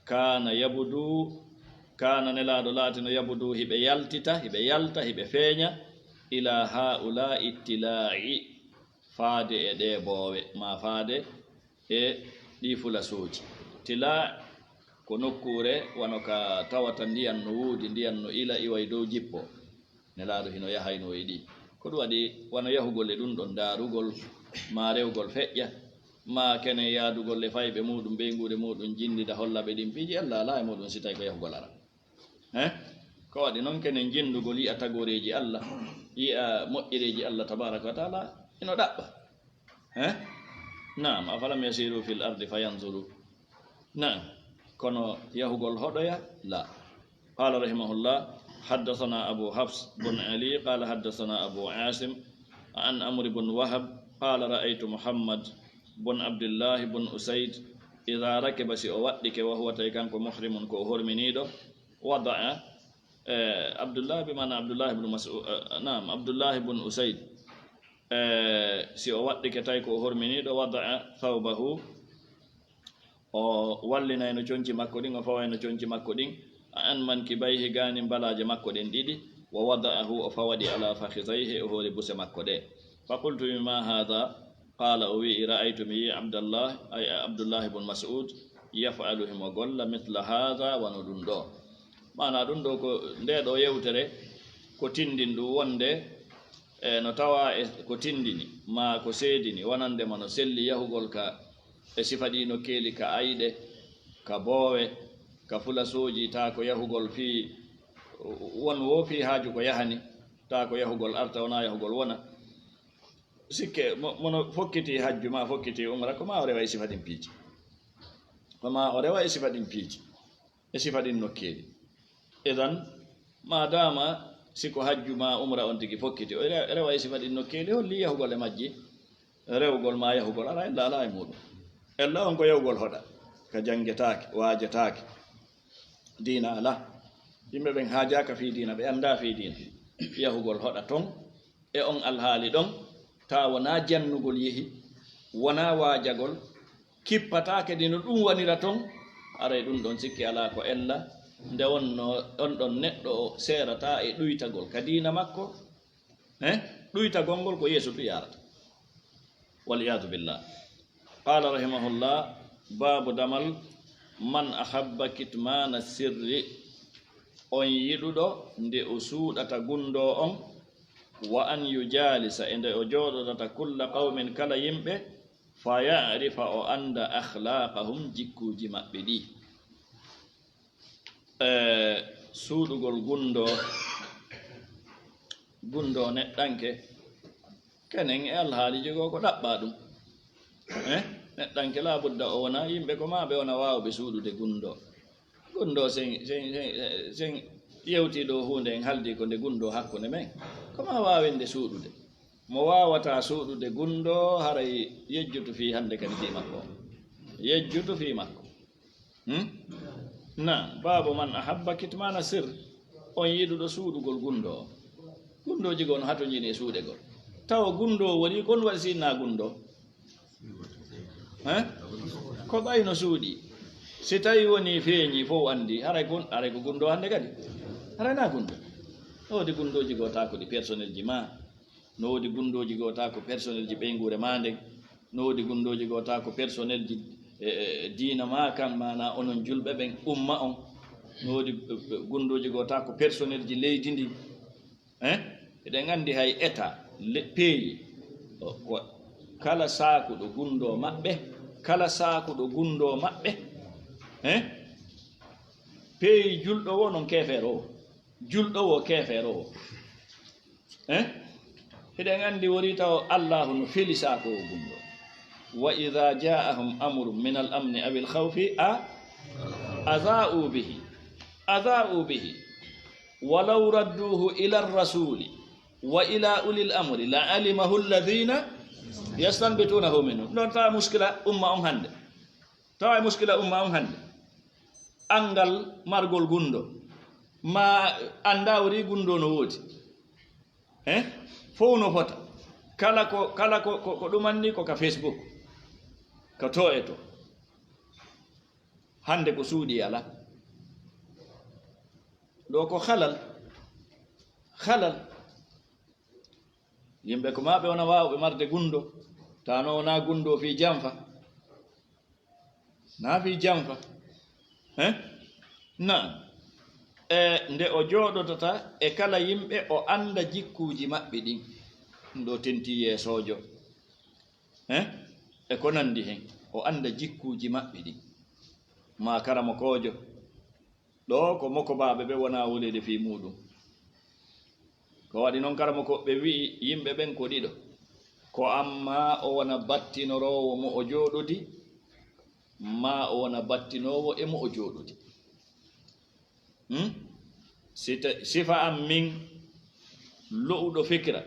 kaana yabudu, kaana nelaaɗo laatino yabudu, hiɓe yaltita, hiɓe yalta, hiɓe feeña, ila haa'ulaa'i tilaa'i, faade e ɗee boowe, maa faade e ɗii fulasooji. Tilaa ko nokkuure wano ka tawata ndiyan no woodi, ndiyan no ila iwa e dow jippo. Nelaaɗo hino yahayno e ɗii. Ko ɗum waɗi wano yahugol e ɗum ɗon ndaarugol, maa rewgol feƴƴa, maa kene yaadugol e fayɓe muuɗum, ɓeynguure muuɗum, jinndida holla ɓe ɗin piiji, Alla alaa e muuɗum si tawi ko yahugol ara. Eh? Ko waɗi non kene jinndugol, yi'a tagooreeji Alla, yi'a moƴƴereeji Alla tabaaraka wa taala, hino ɗaɓɓa. Eh? Naam, afalam yasiru fil ardi fayanzuru. Naam, kono yahugol hoɗoya? La. Qaala rahimahullah, haddathana Abu Hafs bun Ali, qaala haddathana Abu Asim, an Amr bun Wahab, qaala ra'aytu Muhammad bun Abdillah bun Usayd, idha rakiba, si o waɗɗike, wa huwa, tawi kanko muhrimun, ko o horminiiɗo, wada'a, eh, Abdullah bi maana Abdullah ibn Mas'ud, eh, naam, Abdullah ibn Usayd, eh, si o waɗɗike tawi ko o horminiiɗo, wada'a thawbahu, o wallinayno conci makko ɗin, o fawayno conci makko ɗin, an mankibayhi, gaanin balaaje makko ɗen ɗiɗi, wa wada'ahu, o fawaɗi ala fakhidhayhi, e hoore buse makko ɗe. Fa qultu, mi, ma hadha? Qaala, o wi'i, ra'aytu, mi yi'i Abdallah, ay, Abdullah ibn Mas'ud, yaf'alu, himo golla, mithla hadha, wano ɗum ɗo. Maana ɗum ɗo ko nde ɗo yewtere, ko tindin ɗum wonde, e, no tawa e ko tindini, ma ko seedini, wonande mo no selli yahugol ka, e sifa ɗi no keeli ka ayɗe, ka boowe, ka fulasooji, taa ko yahugol fii, won wo fii haaju ko yahani, taa ko yahugol arta, wona yahugol wona. Sikke, mo, mono fokkiti hajju ma, fokkiti umra, ko ma o rewa e sifa ɗin piiji. Ko ma o rewa e sifa ɗin piiji, e sifa ɗin nokkeeli. Idan, ma dama si ko hajju ma umra on tigi fokkiti, o re-, rewa e sifa ɗin nokkeeli, holli yahugol e majji, rewgol ma yahugol, ala ella ala e muɗum. Ella on ko yahugol hoɗa, ka jangetaake, waajetaake. Diina ala. Yimɓe ɓen haajaaka fii diina, ɓe anndaa fii diina. Yahugol hoɗa ton, e on alhaali ɗon, Taa wonaa jannugol yehi, wonaa waajagol, kippataake de no ɗum wanira ton, haray ɗum ɗon sikki alaa ko ella, nde wonno on ɗon neɗɗo o seerataa e ɗuytagol ka diina makko, eh? Ɗuytagol ngol ko yeeso tu yaarata. Wal iyaadu billah. Qaala rahimahullah, baabu damal, man ahabba kitmaana sirri, on yiɗuɗo nde o suuɗata gundoo on, wa an yujaalisa, e nde o jooɗodata kulla qawmin, kala yimɓe, fa ya'rifa, o annda akhlaaqahum, jikkuuji maɓɓe ɗi. E, suuɗugol gundoo, gundoo neɗɗanke, kenen e alhaaliiji goo ko ɗaɓɓaa ɗum. Eh? Neɗɗanke laabudda o wona yimɓe ko maa ɓe wona waawɓe suuɗude gundoo. Gundoo sen, sen, sen, sen yewtii ɗoo huunde en haaldi ko nde gundoo hakkunde men. Ko maa waawinde suuɗude. Mo waawataa suuɗude gundoo haray yejjutu fii hannde kadi fii makko. Yejjutu fii makko. Hmm? Na, baabu man ahabba kitmaana sir, on yiɗuɗo suuɗugol gundoo. Gundooji goo no hatonjini e suuɗegol. Tawa gundoo woni kon waɗi si innaa gundoo. Eh? Ko ɓayno suuɗi. Si tawi woni feeñi fof anndi, haray kon, haray ko gundoo hannde kadi. Haray na gundoo. No woodi gundooji goo taa ko ɗi personnel ji maa. No woodi gundooji goo taa ko personnel ji ɓeynguure maa nden. No woodi gundooji goo taa ko personnel ji, e, e, diina maa kan, maanaa onon julɓe ɓen, umma on. No woodi, e, e, gundooji goo taa ko personnel ji leydi ndin. Eh? Eɗen anndi hay état, le, pays, o, ko kala saakuɗo gundoo maɓɓe, kala saakuɗo gundoo maɓɓe, eh? Pays julɗo wo non keefeero wo, julɗo wo keefeero wo. Eh? Hiɗen anndi wori taw Allaahu no feli saakuɗo gundoo. Wa idha ja'ahum amrun min al-amni aw al-khawfi a, adha'u bihi. Adha'u bihi. Walaw radduhu ila ar-rasuli wa ila ulil amri la alimahu alladhina yastanbitunahu minhum. Ɗon tawa muskila umma on hannde. Tawa e muskila umma on hannde. Anngal margol gundoo. Ma anndaa wori gundoo no woodi. Eh? Fow no fota. Kala ko, kala ko, ko, ko ɗumanni ko ka Facebook. Ka to e to. Hannde ko suuɗi alaa. Ɗoo ko halal. Halal. Yimɓe ko maa ɓe wona waawɓe marde gundoo. Taa no wonaa gundoo fii janfa. Naa fii janfa. Eh? Naam. E nde o jooɗodata e kala yimɓe, o annda jikkuuji maɓɓe ɗin. Ɗum ɗoo tentii yeesoojo. Eh? E ko nanndi hen. O annda jikkuuji maɓɓe ɗin. Maa karamokoojo. Ɗoo ko mokobaaɓe ɓe wonaa woleede fii muuɗum. Ko waɗi non karamokooɓe wi'i yimɓe ɓen ko ɗiɗo. Ko ammaa o wona battinoroowo mo o jooɗodi, maa o wona battinoowo e mo o jooɗodi. Hmm? Si ta-, sifa am min, lo'uɗo fikira,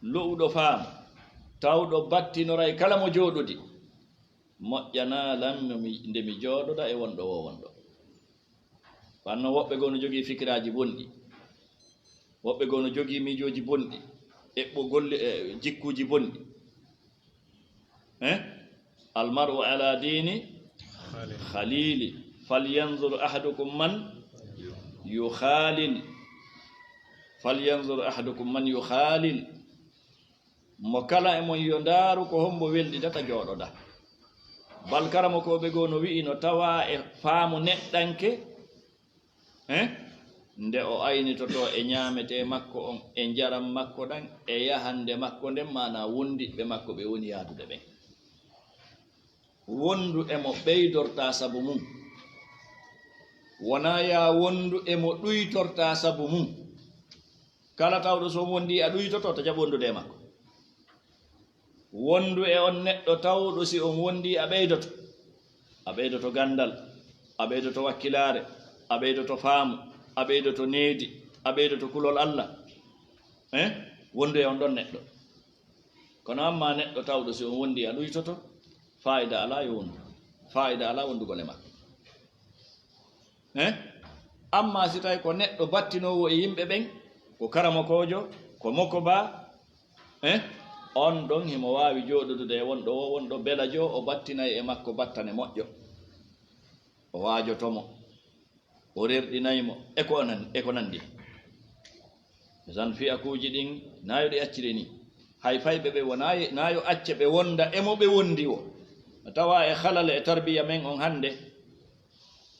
lo'uɗo faamu, tawɗo battinoray kala mo jooɗodi, moƴƴanaa lan no mi, nde mi jooɗoda e wonɗo woo wonɗo. Wanno woɓɓe goo no jogii fikiraaji bonɗi. Woɓɓe goo no jogii miijooji bonɗi. Eɓɓo golle, e, jikkuuji bonɗi. Eh? Almar'u ala dini khalili. Falyanzur ahadukum man yukhalil. Falyanzur ahadukum man yukhalil. Mo kala e mon yo ndaaru ko hombo welɗidata jooɗoda. Bal karamokooɓe goo no wi'i no tawaa e faamu neɗɗanke, eh? Nde o aynitotoo e ñaametee makko on, e njaram makko ɗan, e yahande makko nden, maanaa wondiɓɓe makko ɓe woni yaadude ɓen. Wondu e mo ɓeydortaa sabu mum. Wonaa yaa wondu e mo ɗuytortaa sabu mum. Kala tawɗo so on wondi a ɗuytoto, ta jaɓ wondude e makko. Wondu e on neɗɗo tawɗo si on wondi a ɓeydoto. A ɓeydoto ganndal, a ɓeydoto wakkilaare, a ɓeydoto faamu, a ɓeydoto needi, a ɓeydoto kulol Alla. Eh? Wondu e on ɗon neɗɗo. Kono amma neɗɗo tawɗo si on wondi a ɗuytoto, faayida alaa yo wondu. Faayida alaa wondugol e makko. Eh? Amma si tawi ko neɗɗo battinoowo e yimɓe ɓen, ko karamokoojo, ko mokobaa, eh? On ɗon himo waawi jooɗodude e wonɗo woo, wonɗo belajo, o battinay e makko battane moƴƴo. O waajoto mo, o rerɗinay mo, e ko nan-, e ko nanndi. Zan fiyakuuji ɗin, naa yo ɗi accire nii. Hay fayɓe ɓe wonaa, naa yo acce ɓe wonda e mo ɓe wondi woo. Tawa e halal e tarbiya men on hannde,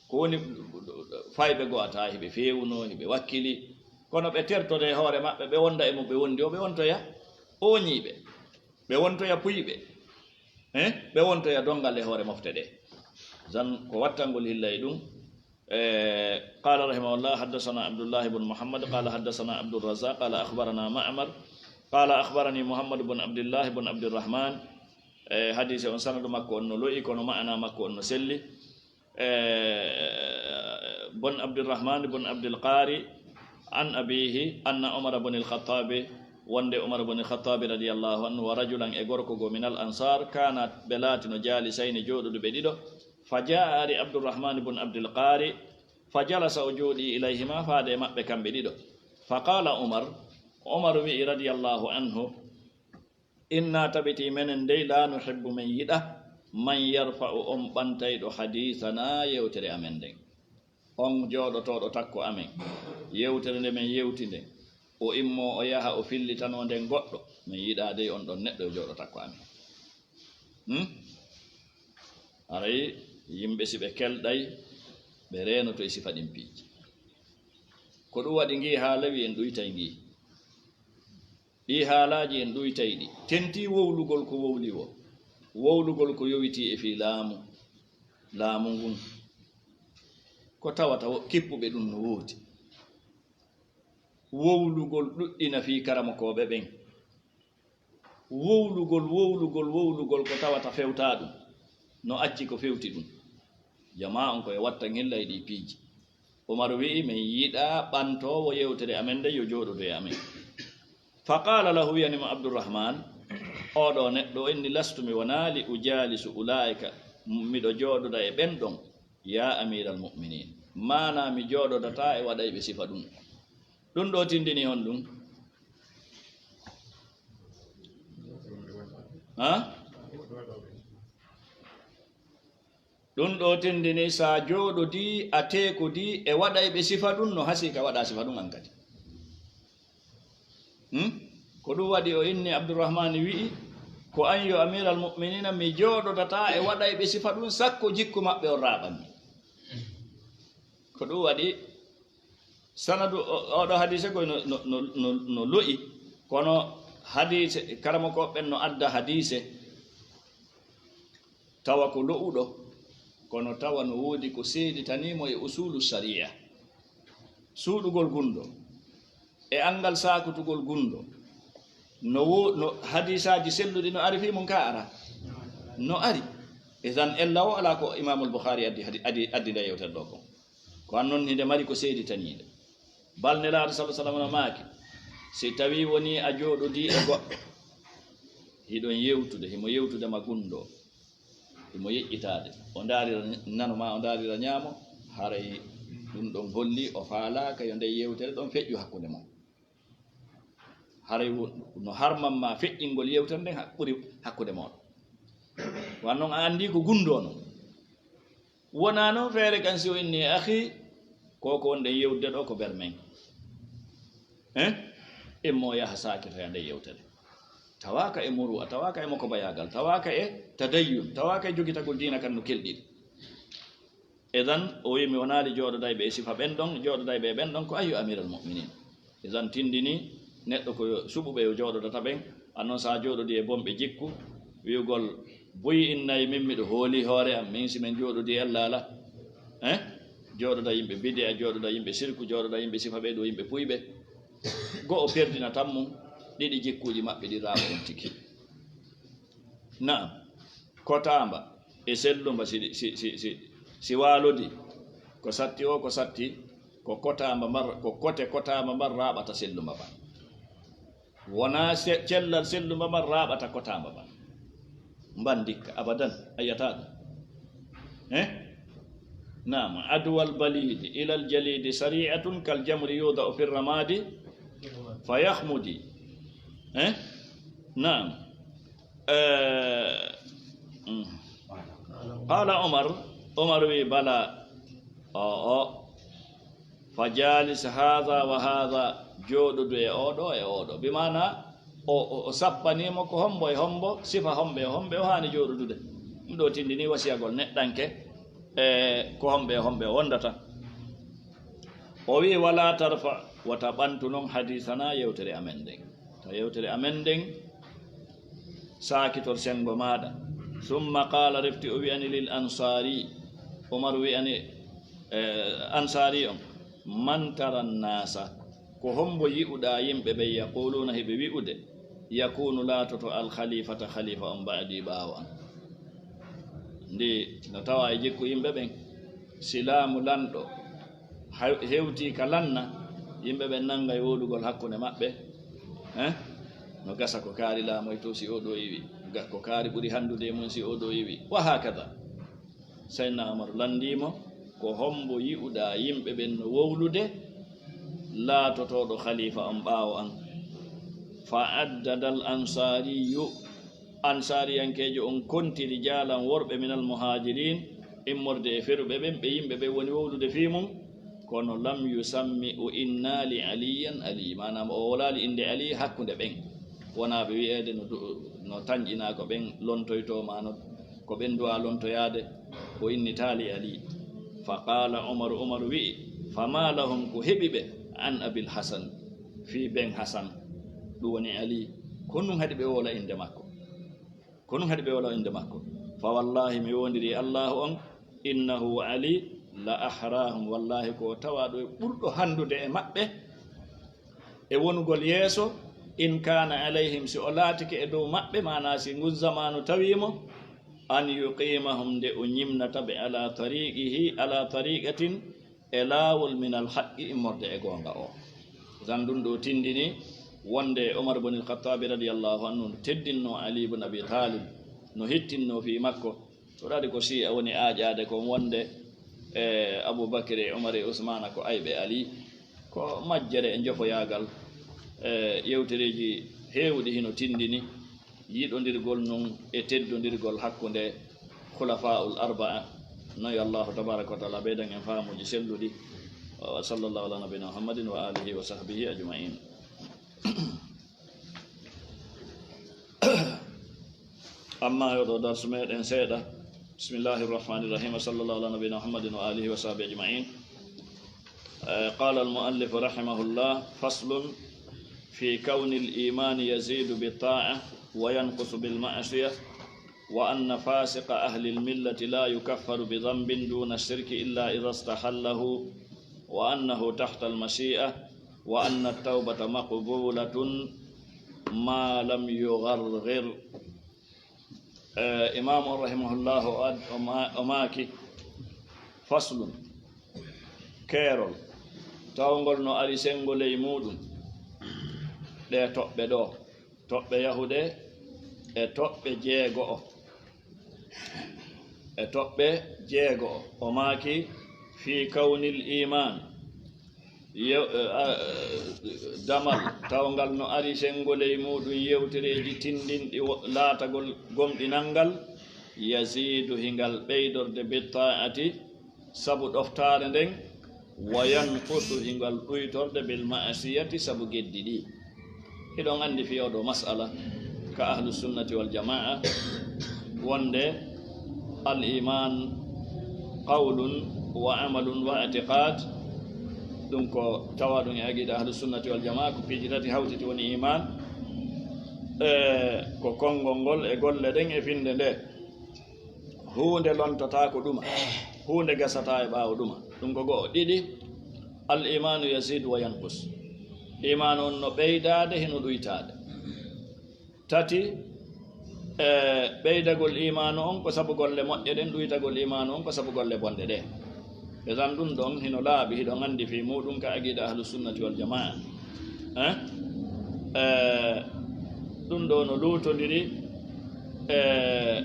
ko woni fayɓe goo a tawa hiɓe feewunoo, hiɓe wakkili, kono ɓe tertode hoore maɓɓe, ɓe wonda e mo ɓe wondi woo, ɓe wontoya ooñiiɓe, ɓe wontoya puyɓe, eh, ɓe wontoya donngal e hoore mofte ɗee. Zan ko wattangol hilla e ɗum. Eh, قال رحمه الله: حدثنا عبد الله بن محمد قال حدثنا عبد الرزاق قال أخبرنا معمر قال أخبرني محمد بن عبد الله بن عبد الرحمن. Eh, hadiise on sanadu makko on no lo'i, kono ma'ana makko on no selli. Eh, bon Abdurrahman bon Abdul Qari, an abihi, anna Umar bon al-Khattabi, wonde Umar bon al-Khattabi radiyallahu anhu, wa rajulan, e gorko goo, min al-Ansar, kana, ɓe laatino, jalisayni, jooɗude ɓe ɗiɗo. Fa jaa, ari Abdurrahman bon Abdul Qari, fa jalasa, o jooɗi, ilayhima, faade e maɓɓe kamɓe ɗiɗo. Fa qala Umar, Umar wi'i radiyallahu anhu, inna, tabiti menen dey, la nuhibbu, men yiɗa, man yarfa'u, on ɓantayɗo, hadithana, yewtere amen nden. On jooɗotooɗo takko amen, yewtere nde men yewti nden, o immoo o yaha o fillitanoo nden goɗɗo, men yiɗaa dey on ɗon neɗɗo yo jooɗo takko amen. Hmm? Aray yimɓe si ɓe kelɗay, ɓe reenoto e sifa ɗin piiji. Ko ɗum waɗi ngii haala wi en ɗuytay ngii. Ɗii haalaaji en ɗuytay ɗi. Tentii wowlugol ko wowli woo. Wowlugol ko yowitii e fii laamu, laamu ngun. Ko tawata wo-, kippuɓe ɗum no woodi. Wowlugol ɗuɗɗina fii karamokooɓe ɓen. Wowlugol, wowlugol, wowlugol ko tawata fewtaa ɗum. No acci ko fewti ɗum. Jamaa on ko e watta ngilla e ɗii piiji. Umar wi'i, men yiɗaa ɓantoowo yewtere amen nden yo jooɗodu e amen. Fa qaala lahu, wi'ani mo Abdurrahman, oo ɗoo neɗɗo, inni lastu, mi wonaa, li ujaalisu ulaa'ika, miɗo jooɗoda e ɓen ɗon, yaa amiiral mu'miniin. Maanaa mi jooɗodataa e waɗayɓe sifa ɗum. Ɗum ɗoo tindini honɗum? Ha? Ɗum ɗoo tindini, so a jooɗodii, a teekodii e waɗayɓe sifa ɗum, no hasii ka waɗaa sifa ɗum an kadi. Hmm? Ko ɗum waɗi o inni Abdurrahmani wi'i, ko an yo Amiral Mu'miniina, mi jooɗodataa e waɗayɓe sifa ɗum, sakko jikku maɓɓe on raaɓan mi. Ko ɗum waɗi sanadu o-, oɗo hadiise ko no, no, no, no, no lo'i, kono hadiise, karamokooɓe ɓen no adda hadiise, tawa ko lo'uɗo, kono tawa no woodi ko seeditanii mo e usulu sariya. Suuɗugol gunndoo, e anngal saakutugol gunndoo, no wo-, no hadiisaaji selluɗi no ari fii mun ka ara? No ari. Idan ella o alaa ko Imaamul Bukhari addi, hadi-, adi-, addi nde yewtere ɗoo kon. Ko an non hinde mari ko seeditaniinde. Bal Nelaaɗo sallallahu alaihi wasallam no maaki, si tawii wonii a jooɗodii e goɗɗo, hiɗon yewtude, himo yewtude ma gunndoo, himo yeƴƴitaade, o ndaarira nano maa, o ndaarira ñaamo, haray ɗum ɗon holli o faalaaka yo nden yewtere ɗon feƴƴu hakkunde mon. Haray wo-, no harman ma feƴƴingol yewtere nden ha-, ɓuri hakkunde mon. Wan non a anndii ko gunndoo non. Wonaa non feere kan si o inni e akhi, ko ko wonɗen yewtude ɗoo ko bermen. Hein? Immo yaha saakitoya nde yewtere. Tawaaka e muru'a, tawaaka e mokobayaagal, tawaaka e tadayyun, tawaaka e jogitagol diina kan no kelɗiri. Idan, o wi'i, mi wonaali jooɗodayɓe e sifa ɓen ɗon, jooɗodayɓe e ɓen ɗon ko ayyo Amiral Mu'minin. Idan tindini neɗɗo ko yo suɓuɓe yo jooɗodata ɓen, an non sa jooɗodii e bonɓe jikku, wi'ugol buy innay min miɗo hooli hoore am, min si men jooɗodii e Alla ala. Eh? Jooɗoda yimɓe bidi'a, jooɗoda yimɓe sirku, jooɗoda yimɓe sifa ɓe ɗo yimɓe puyɓe. Go'o perdina tan mum, ɗiɗi jikkuuji maɓɓe ɗi raawa on tigi. Naam, kotaamba e sellumba si, si, si, si, si waalodi, ko satti o, ko satti, ko kotaamba mbar, ko kote kotaamba mbar raaɓata sellumba ban. Wonaa se-, cellal sellumba mbar raaɓata kotaamba ban. Mban ndikka, abadan, a yi'ataa ɗum. Eh? Naam, adwal balidi ilal jalidi sari'atun kal jamri yuda'u fir ramadi fa yakhmudi. Eh? Naam. Eh, mm. Qala Umar, Umar wi bala, o, o. Fa jalis haada wa haada, jooɗudu e oɗo e oɗo. Bi maana, o, o, o sappanimo ko hombo e hombo, sifa hombo e hombo, o haani jooɗudude. Ɗum ɗo tindini wasiyagol neɗɗanke, e ko hombo e hombo wondata. O wi, "Wala tarfa, wata ɓantu non hadisana yewtere amen nden." To yewtere amen nden, saakitor sengo maaɗa. Summa qala, refti o wi'ani lil ansari, Umar wi'ani, eh, ansari on, "Man tara nnasa, ko hombo yi'uɗa yimɓe ɓe, yaquluna, hiɓe wi'ude, yakunu, laatoto, al khalifata, khalifa on, ba'di, ɓaawo an?" Ndi no tawa e jikku yimɓe ɓen, si laamu lanɗo hay-, hewti ka lanna, yimɓe ɓen nanga e wowlugol hakkunde maɓɓe, eh? No gasa ko kaari laamoyto si oɗo iwi, ga-, ko kaari ɓuri handude e mum si oɗo iwi, wa hakada. Sayyidina Umar landimo, "Ko hombo yi'uɗa yimɓe ɓen no wowlude, laatotoɗo khalifa on ɓaawo an?" Fa addada al ansariyu, Ansaariyankeejo on kontiri jaalan worɓe minal muhaajiriin, immorde e feruɓe ɓen, ɓe yimɓe ɓen woni wowlude fii mum, kono lam yusammi, o innaali Aliyan Ali, maanaam o wowlaali innde Ali hakkunde ɓen. Wonaa ɓe wi'eede no du-, no tanƴinaa ko ɓen lontoytoo, maa no ko ɓen du'aa lontoyaade, o innitaali Ali. Fa qaala Umaru, Umaru wi'i, "Fama lahum, ko heɓi ɓe, an Abil Hasan, fii ben Hasan, ɗum woni Ali, ko nun haɗi ɓe wowla innde makko?" Ko nun haɗi ɓe wowla innde makko. Fa wallahi, mi wondiri Allahu on, innahu Ali la ahrahum, wallahi ko o tawaaɗo e ɓurɗo handude e maɓɓe e wonugol yeeso, in kana alayhim, si o laatike e dow maɓɓe, maanaa si ngun zamaanu tawiimo, an yuqimahum, nde o ñimnata ɓe, ala tariqihi, ala tariqatin, e laawol minal haqqi, immorde e goonga o. Zan ɗum ɗo tindini wonde Umar bun al-Khattabi radiyallahu anhu no teddinno Ali bun Abi Talib, no hittinno fii makko. Ko ɗaɗi ko Shi'a woni aaƴaade kon wonde, e, Abu Bakr e Umar e Usmana ko ayɓe Ali. Ko majjere e njofoyaagal, e, yewtereeji heewuɗi hino tindini yiɗondirgol nun e teddondirgol hakkunde Khulafa'ul Arba'a. Noy Allahu tabaraka wa ta'ala ɓeydan en faamuuji selluɗi. Wa sallallahu ala nabiyina Muhammadin wa alihi wa sahbihi ajma'in. Amma yo ɗo darsu meɗen seeɗa. Bismillahir rahmanir rahim. Wa sallallahu ala nabiyina Muhammadin wa alihi wa sahbihi ajma'in. Eh, qala al-mu'allif rahimahullah, faslun fi kawnil imani yazidu bi ta'a wa yanqusu bil ma'siyah, wa anna fasiqa ahli al-millati la yukaffaru bi dhanbin duna shirki illa idha istahallahu, wa annahu tahta al-mashi'ah, wa anna at-tawbata maqbulatun ma lam yugharghir. Eh, Imaamu on rahimahullahu o ad-, o ma-, o maaki, faslun, keerol, tawngol no ari senngo ley muuɗum ɗee toɓɓe ɗoo, toɓɓe yahuɗe e toɓɓe jeego'o, e toɓɓe jeego'o. O maaki, fii kawnil iimaan, Yew-, eh, a, eh, damal tawngal no ari senngo ley muuɗum yewtereeji tinndinɗi wo-, laatagol gomɗinal ngal, yaziidu, hingal ɓeydorde, bittaa'ati, sabu ɗoftaare nden, wa yanqusu, hingal ɗuytorde, bil ma'asiyati, sabu geddi ɗi. Hiɗon anndi fii oo ɗoo mas'ala ka ahlu sunnati wal jamaa wonde al iman qawlun wa amalun wa i'tiqad. Ɗum ko tawa ɗum e aqida ahlu sunnati wal jamaa, ko piiji tati hawtiti woni iman, e ko konngol ngol e golle ɗen e finde nde. Huunde lontataa ko ɗuma, huunde gasataa e ɓaawo ɗuma. Ɗum ko go'o. Ɗiɗi, al imaanu yaziidu wa yanqus. Imaanu on no ɓeydaade, hino ɗuytaade. Tati, e ɓeydagol imaanu on ko sabu golle moƴƴe ɗen, ɗuytagol imaanu on ko sabu golle bonɗe ɗe. Idan ɗum ɗon hino laaɓi, hiɗon anndi fii muuɗum ka aqida ahlu sunnati wal jamaa. Eh? Eh, ɗum ɗo no luutondiri, eh,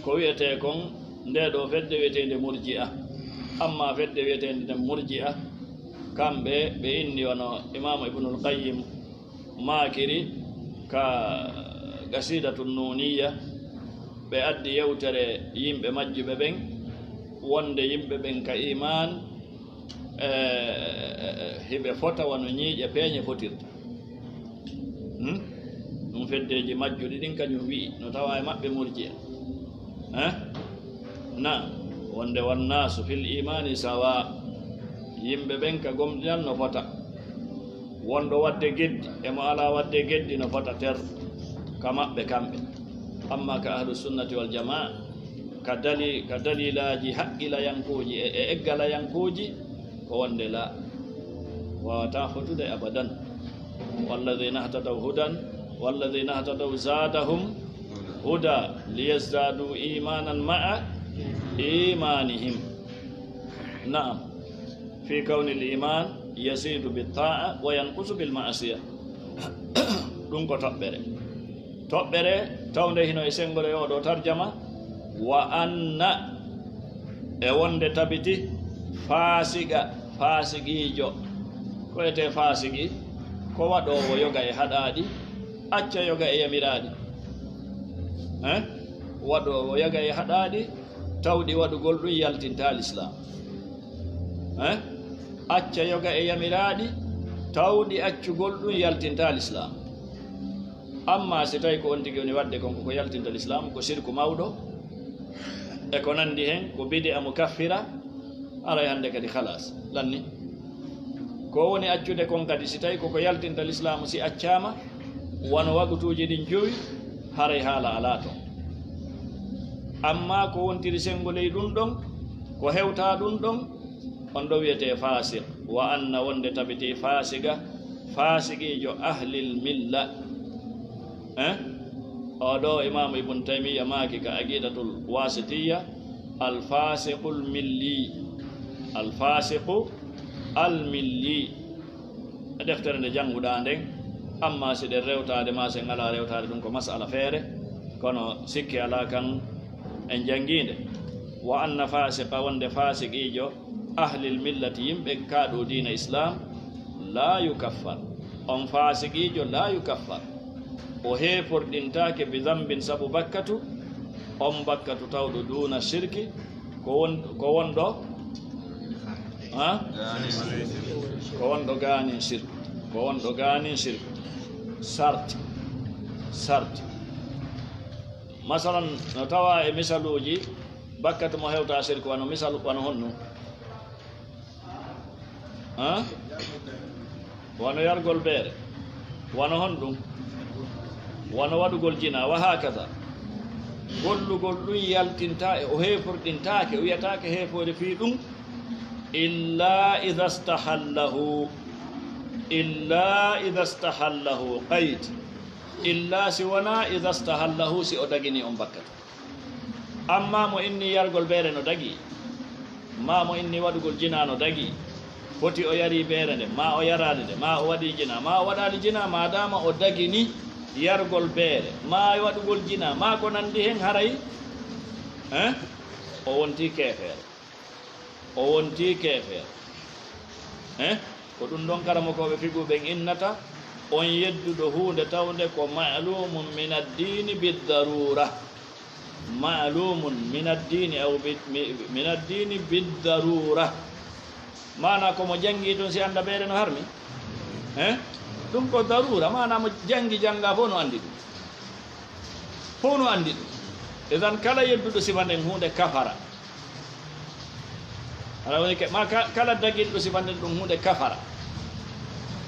ko wi'etee kon ndee ɗoo fedde wi'eteende murji'a. Amma fedde wi'eteende nden murji'a, kamɓe ɓe inni wano Imaamu Ibnul Qayyim maakiri ka Qasidatun Nuniyya, ɓe addi yewtere yimɓe majjuɓe ɓen, wonde yimɓe ɓen ka iman, e, hiɓe fota wano ñiiƴe peeñe fotirta. Hmm? Ɗum feddeeji majjuɗi ɗin kañum wi'i, no tawa e maɓɓe murji'a. Eh? Na, wonde wannaasu fil imani sawa, yimɓe ɓen ka gomɗinal no fota. Wonɗo waɗde geddi e mo alaa waɗde geddi no fota ter ka maɓɓe kamɓe. Amma ka ahlu sunnati wal jamaa, ka dali-, ka dalilaaji haqqilayankooji e, e eggalayankooji, ko wonde la, waawataa fotude abadan. Walladina htadaw hudan, walladina htadaw zadahum huda, liyazdadu imanan ma'a imanihim. Naam. Fi kawni l-iman yazidu bit-ta'a wa yanqusu bil-ma'asiya. Ɗum ko toɓɓere. Toɓɓere tawde hino e senngol e oɗo tarjama, wa anna, e wonde tabiti, faasiqa, faasiqiijo. Ko etee faasiqi? Ko waɗoowo yoga e haɗaaɗi, acca yoga e yamiraaɗi. Eh? Waɗoowo yoga e haɗaaɗi, tawɗi waɗugol ɗum yaltinta lislaam. Eh? Acca yoga e yamiraaɗi, tawɗi accugol ɗum yaltinta lislaam. Amma si tawi ko on tigi woni waɗde kon ko ko yaltinta lislaam, ko sirku mawɗo, e ko nandi hen, ko bidi'a mukaffira, haray hannde kadi khalaas, lanni. Ko woni accude kon kadi, si tawi ko ko yaltinta lislaamu, si accaama, wano wagutuuji ɗin jowi, haray haala alaa ton. Amma ko wontiri senngo ley ɗum ɗon, ko hewta ɗum ɗon, on ɗo wiyetee faasiq. Wa anna, wonde tabiti faasiqa, faasiqiijo ahlil milla. Eh? O ɗo Imaamu Ibn Taymiyya maaki ka Aqiidatul Waasitiyya, al faasiqul milli. Al faasiqu al milli. E deftere nde jannguɗaa nden, amma si ɗen rewtaade maa si en alaa rewtaade ɗum ko masala feere, kono sikke alaa kan en janngiinde. Wa anna faasiqa, wonde faasiqiijo, ahlil millati, yimɓe kaaɗo diina Islaam, laa yukaffar. On faasiqiijo laa yukaffar. O heeforɗintaake bi dambin sabu bakkatu, on bakkatu tawɗo duuna shirki, ko won-, ko wonɗo, ha? Ko wonɗo gaanin shirku. Ko wonɗo gaanin shirku. Sarti. Sarti. Masalan, no tawa e misaluuji, bakkatu mo hewta shirku, wano misal, wano honno? Ha? Wano yargol beere. Wano honɗum? Wano waɗugol jina, wa hakaza. Gollugol ɗum yaltinta e, o heeforɗintaake, o wiyataake heefoore fii ɗum, illa idha stahallahu, illa idha stahallahu, qayd. Illa si wona idha stahallahu, si o dagini on bakkatu. Amma mo inni yargol beere no dagi, maa mo inni waɗugol jina no dagi, foti o yari beere nde, maa o yaraali nde, maa o waɗi jina, maa o waɗaali jina, maa dama o dagini yargol beere, maa waɗugol jina, maa ko nandi hen, haray, eh, o wonti keefeero. O wonti keefeero. Eh? Ko ɗum ɗon karamokooɓe fiqhu ɓen innata on yedduɗo huunde tawnde ko ma'lumun min ad-dini bid-darura. Ma'lumun min ad-dini aw bi-, mi-, min ad-dini bid-darura. Maana ko mo janngi tun si annda beere no harmi? Eh? Ɗum ko darura, maana mo janngi jannga fof no anndi ɗum. Fof no anndi ɗum. Idan kala yedduɗo sifa nden huunde kafara. Hara woni ke, ma ka-, kala daginɗo sifa nden ɗum huunde kafara.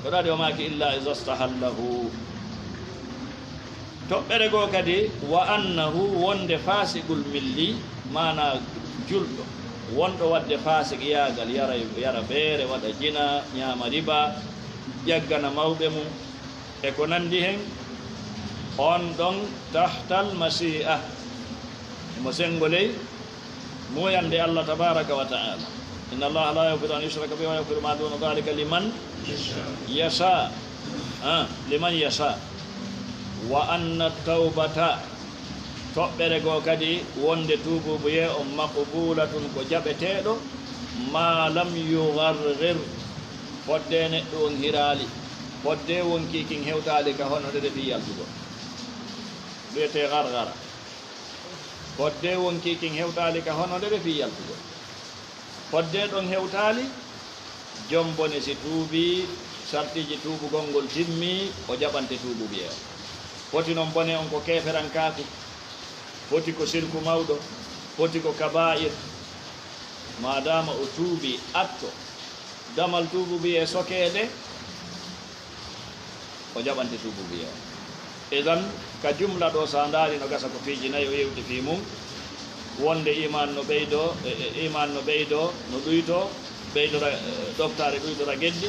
Ko ɗaɗi o maaki illa iza stahallahu. Toɓɓere goo kadi, wa annahu, wonde fasiqul milli, maana julɗo, wonɗo waɗde fasiqiyaagal, yara, yara beere, waɗa jina, ñaama riba, ƴaggana mawɓe mum, e ko nandi hen, on ɗon tahtal mashi'a, mo senngo ley muuyannde Allah tabaraka wa ta'ala. Inna Allah la yaghfiru an yushraka bihi wa yaghfiru ma duna dhalika liman yasha. Ah, liman yasha. Wa anna tawbata, toɓɓere goo kadi wonde tuubuubuyee on maqbulatun ko jaɓeteeɗo, ma lam yugharghir, fodde neɗɗo on hiraali, fodde wonkii kin hewtaali ka hono ɗeɗe fii yaltugol. wiyetee gargara. Fodde wonkii kin hewtaali ka honondere fii yaltugol. Fodde ɗon hewtaali, jom bone si tuubii, sartiiji tuubugol ngol timmii, o jaɓante tuubuubiyee on. Foti non bone on ko keeferankaaku, foti ko sirku mawɗo, foti ko kabaa'ir. Maadaama o tuubii, atto damal tuubuubiyee sokeede, o jaɓante tuubuubiyee on. Idan, ka jumla ɗoo, sa ndaari no gasa ko piiji nayi o yewti fii mun, wonde iimaan no ɓeydoo, e, e, iimaan no ɓeydoo, no ɗuytoo, ɓeydora, e, ɗoftaare ɗuytora geddi,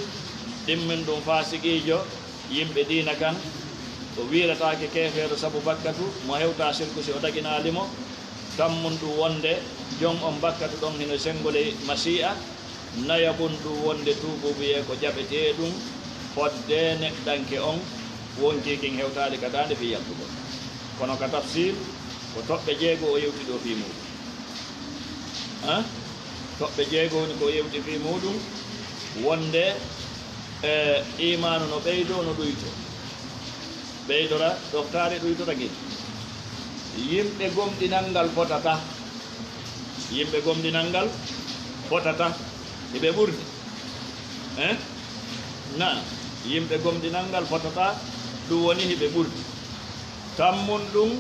ɗimmin ɗum faasiqiijo, yimɓe diina kan, o wiirataake keefeero sabu bakkatu, mo hewtaa sirku si o daginaali mo, tammun ɗum wonde jom on bakkatu ɗon hino senngo ley masii'a, nayaɓun ɗum wonde tuubuubiyee ko jaɓetee ɗum fodde neɗɗanke on wonkii kin hewtaali ka daande fii yaltugol. Kono ka tafsir, ko toɓɓe jeego o yewti ɗoo fii muuɗum. Han? Toɓɓe jeego woni ko o yewti fii muuɗum, wonde, e, iimaanu no ɓeydoo, no ɗuytoo. Ɓeydora ɗoftaare, ɗuytora geddi. Yimɓe gomɗinal ngal fotata. Yimɓe gomɗinal ngal fotata. Hiɓe ɓurdi. Eh? Naam. Yimɓe gomɗinal ngal fotata. Ɗum woni hiɓe ɓurdi. Tammun ɗum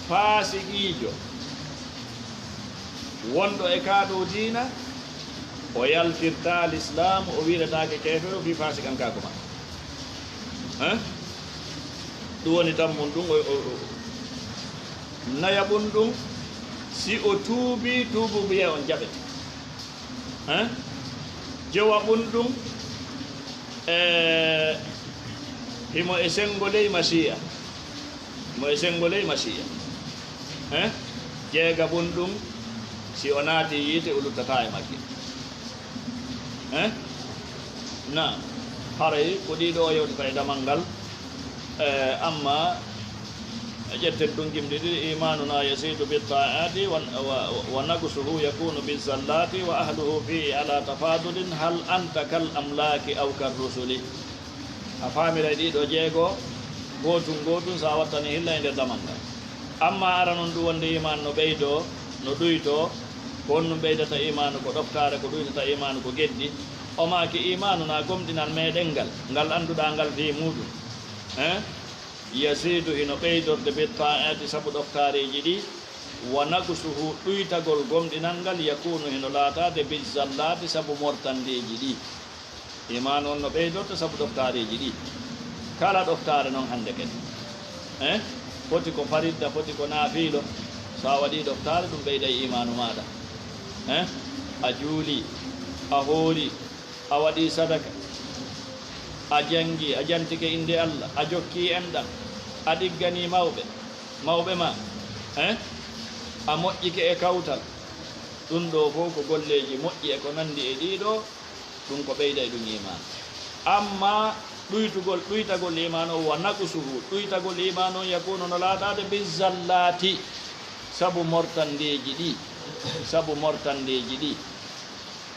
faasiqiijo wonɗo e kaa ɗoo diina, o yaltirtaa lislaam, o wiiretaake keefeero fii faasikankaaku makko. Eh? Ɗum woni tammun ɗum, o, o, o, nayaɓun ɗum, si o tuubii, tuubuubiyee on jaɓete. Eh? Jowaɓun ɗum, e, himo e senngo ley masiya. Himo e senngo ley masiya. Eh? Jeegaɓun ɗum, si o naati yiite, o luttataa e magge. Eh? Naam. Haray ko ɗii ɗoo o yewtata e damal ngal. Eh, amma ƴetten ɗum gimɗi ɗiɗi, iimaanunaa yaziidu bittaaati wa, wa, wa naqsuhu yakuunu bizzallaati wa ahluhu fiihi alaa tafaadulin hal anta kal amlaaki aw kar rusuli. A faamiray ɗii ɗoo jeego, gootun gootun, so a wattanii hilla e nder damal ngal. Amma aranun ɗum wonde iimaan no ɓeydoo, no ɗuytoo, ko honɗum ɓeydata iimaanu? Ko ɗoftaare, ko ɗuytata iimaanu ko geddi. O maaki, iimaanunaa gomɗinal meɗen ngal, ngal annduɗaa ngal fii muuɗum. Eh? Yaziidu hino ɓeydorde bittaaati sabu ɗoftaareeji ɗii, wa naqsuhu ɗuytagol gomɗinal ngal yakuunu hino laataade bizzallaati sabu mortandeeji ɗii. Iimaanu on no ɓeydorde sabu ɗoftaareeji ɗii. Kala ɗoftaare non hannde kadi. Eh? Foti ko faridda, foti ko naafiilo. So a waɗii ɗoftaare, ɗum ɓeyday iimaanu maaɗa. Eh? A juulii, a hoorii, a waɗii sadaka, a janngii, a jantike innde Alla, a jokkii enɗan, a ɗigganii mawɓe, mawɓe maa, eh? A moƴƴike e kawtal. Ɗum ɗoo fow ko golleeji moƴƴi e ko nanndi e ɗii ɗoo, ɗum ko ɓeyday ɗum iimaan. Amma ɗuytugol, ɗuytagol iimaan on, wa naqsuhu, ɗuytagol iimaan on, yakuunu no laataade bizzallaati, sabu mortandeeji ɗii, sabu mortandeeji ɗii.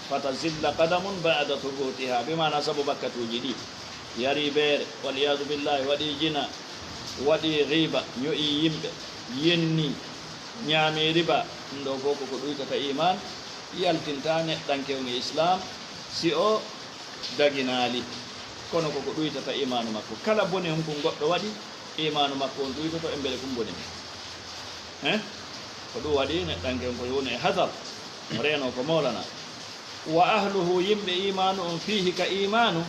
Fatazilla qadamun ba'da thubutiha, bi maana sabu bakkatuuji ɗii. Yarii beere, wal iyaadu billahi, waɗii jina, waɗii ghiiba, ño'ii yimɓe, yennii, ñaamii riba, ɗum ɗoo fow ko ko ɗuytata iimaan, yaltintaa neɗɗanke on e Islaam si o daginaali. Kono ko ko ɗuytata iimaanu makko. Kala bone hunkun goɗɗo waɗi, iimaanu makko on ɗuytoto e mbele kun bone. Eh? Ko ɗum waɗi neɗɗanke on ko woni e hadar, mo reenoo ko moolanaa. Wa ahluhu, yimɓe iimaanu on, fiihi, ka iimaanu,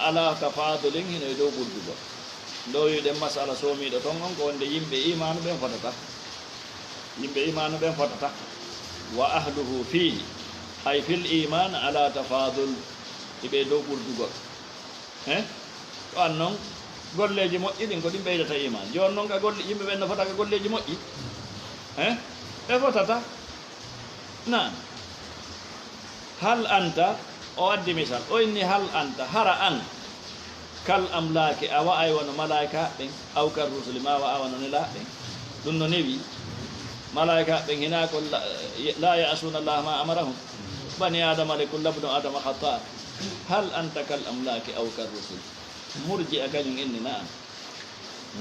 alaa tafaadulin, hino e dow ɓurdugol. Ɗo wi'uɗen masala soomiiɗo ton on ko wonde yimɓe iimaanu ɓen fotata. Yimɓe iimaanu ɓen fotata. Wa ahluhu fiihi, ay fil iimaan alaa tafaadul, hiɓe e dow ɓurdugol. He? Ko an non, golleeji moƴƴi ɗin ko ɗin ɓeydata iimaan. Jooni non ka golle, yimɓe ɓen no fota ka golleeji moƴƴi? He? Ɓe fotata. Naam. Hal anta, o addi misal, o inni hal anta, hara an, kal amlaaki, a wa'ay wano malaa'ikaaɓe ɓen, aw kar rusuli, maa wa'ay wano nelaaɓe ɓen. Ɗum no newi, malaa'ikaaɓe ɓen hinaa ko la, laa ya'suuna Allaaha maa amarahum. Bani Aadama le, kullu bnu Aadama khattaa'un. Hal anta kal amlaaki aw kar rusuli. Murji'a kañum inni na'am.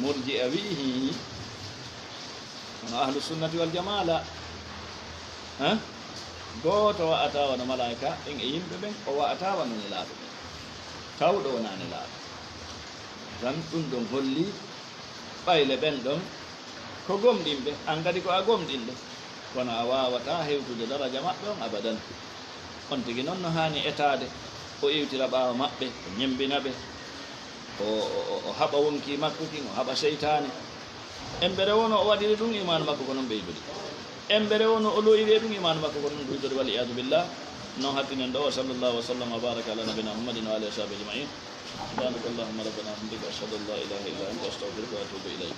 Murji'a wi'i, hii, Kono ahlu sunnati wal jamaa la, eh? Gooto wa'ataa wano malaa'ika ɓen e yimɓe ɓen, o wa'ataa wano nelaaɓe ɓen. Tawɗo wonaa nelaaɓo. Tan ɗum ɗon holli ɓayle ɓen ɗon ko gomɗinɓe, an kadi ko a gomɗinɗo. Kono a waawataa hewtude daraja maɓɓe on abadan. On tigi non no haani etaade, o iwtira ɓaawo maɓɓe, o ñemmbina ɓe, o, o, o, o haɓa wonkii makko kin, o haɓa seytaane. Embere wonoo o waɗiri ɗum, imaanu makko ko non ɓeydori. Embere wonoo o loyiri e ɗum, imaanu makko ko non ɗuytori, wal iyaadu billah. Non hattinen ɗo, wa sallallahu wa sallam wa baraka ala nabina Muhammadin wa alihi wa sahbihi ajma'in. Subhanaka Allahumma rabbana wa bihamdika, ashhadu an la ilaha illa anta, astaghfiruka wa atubu ilayk.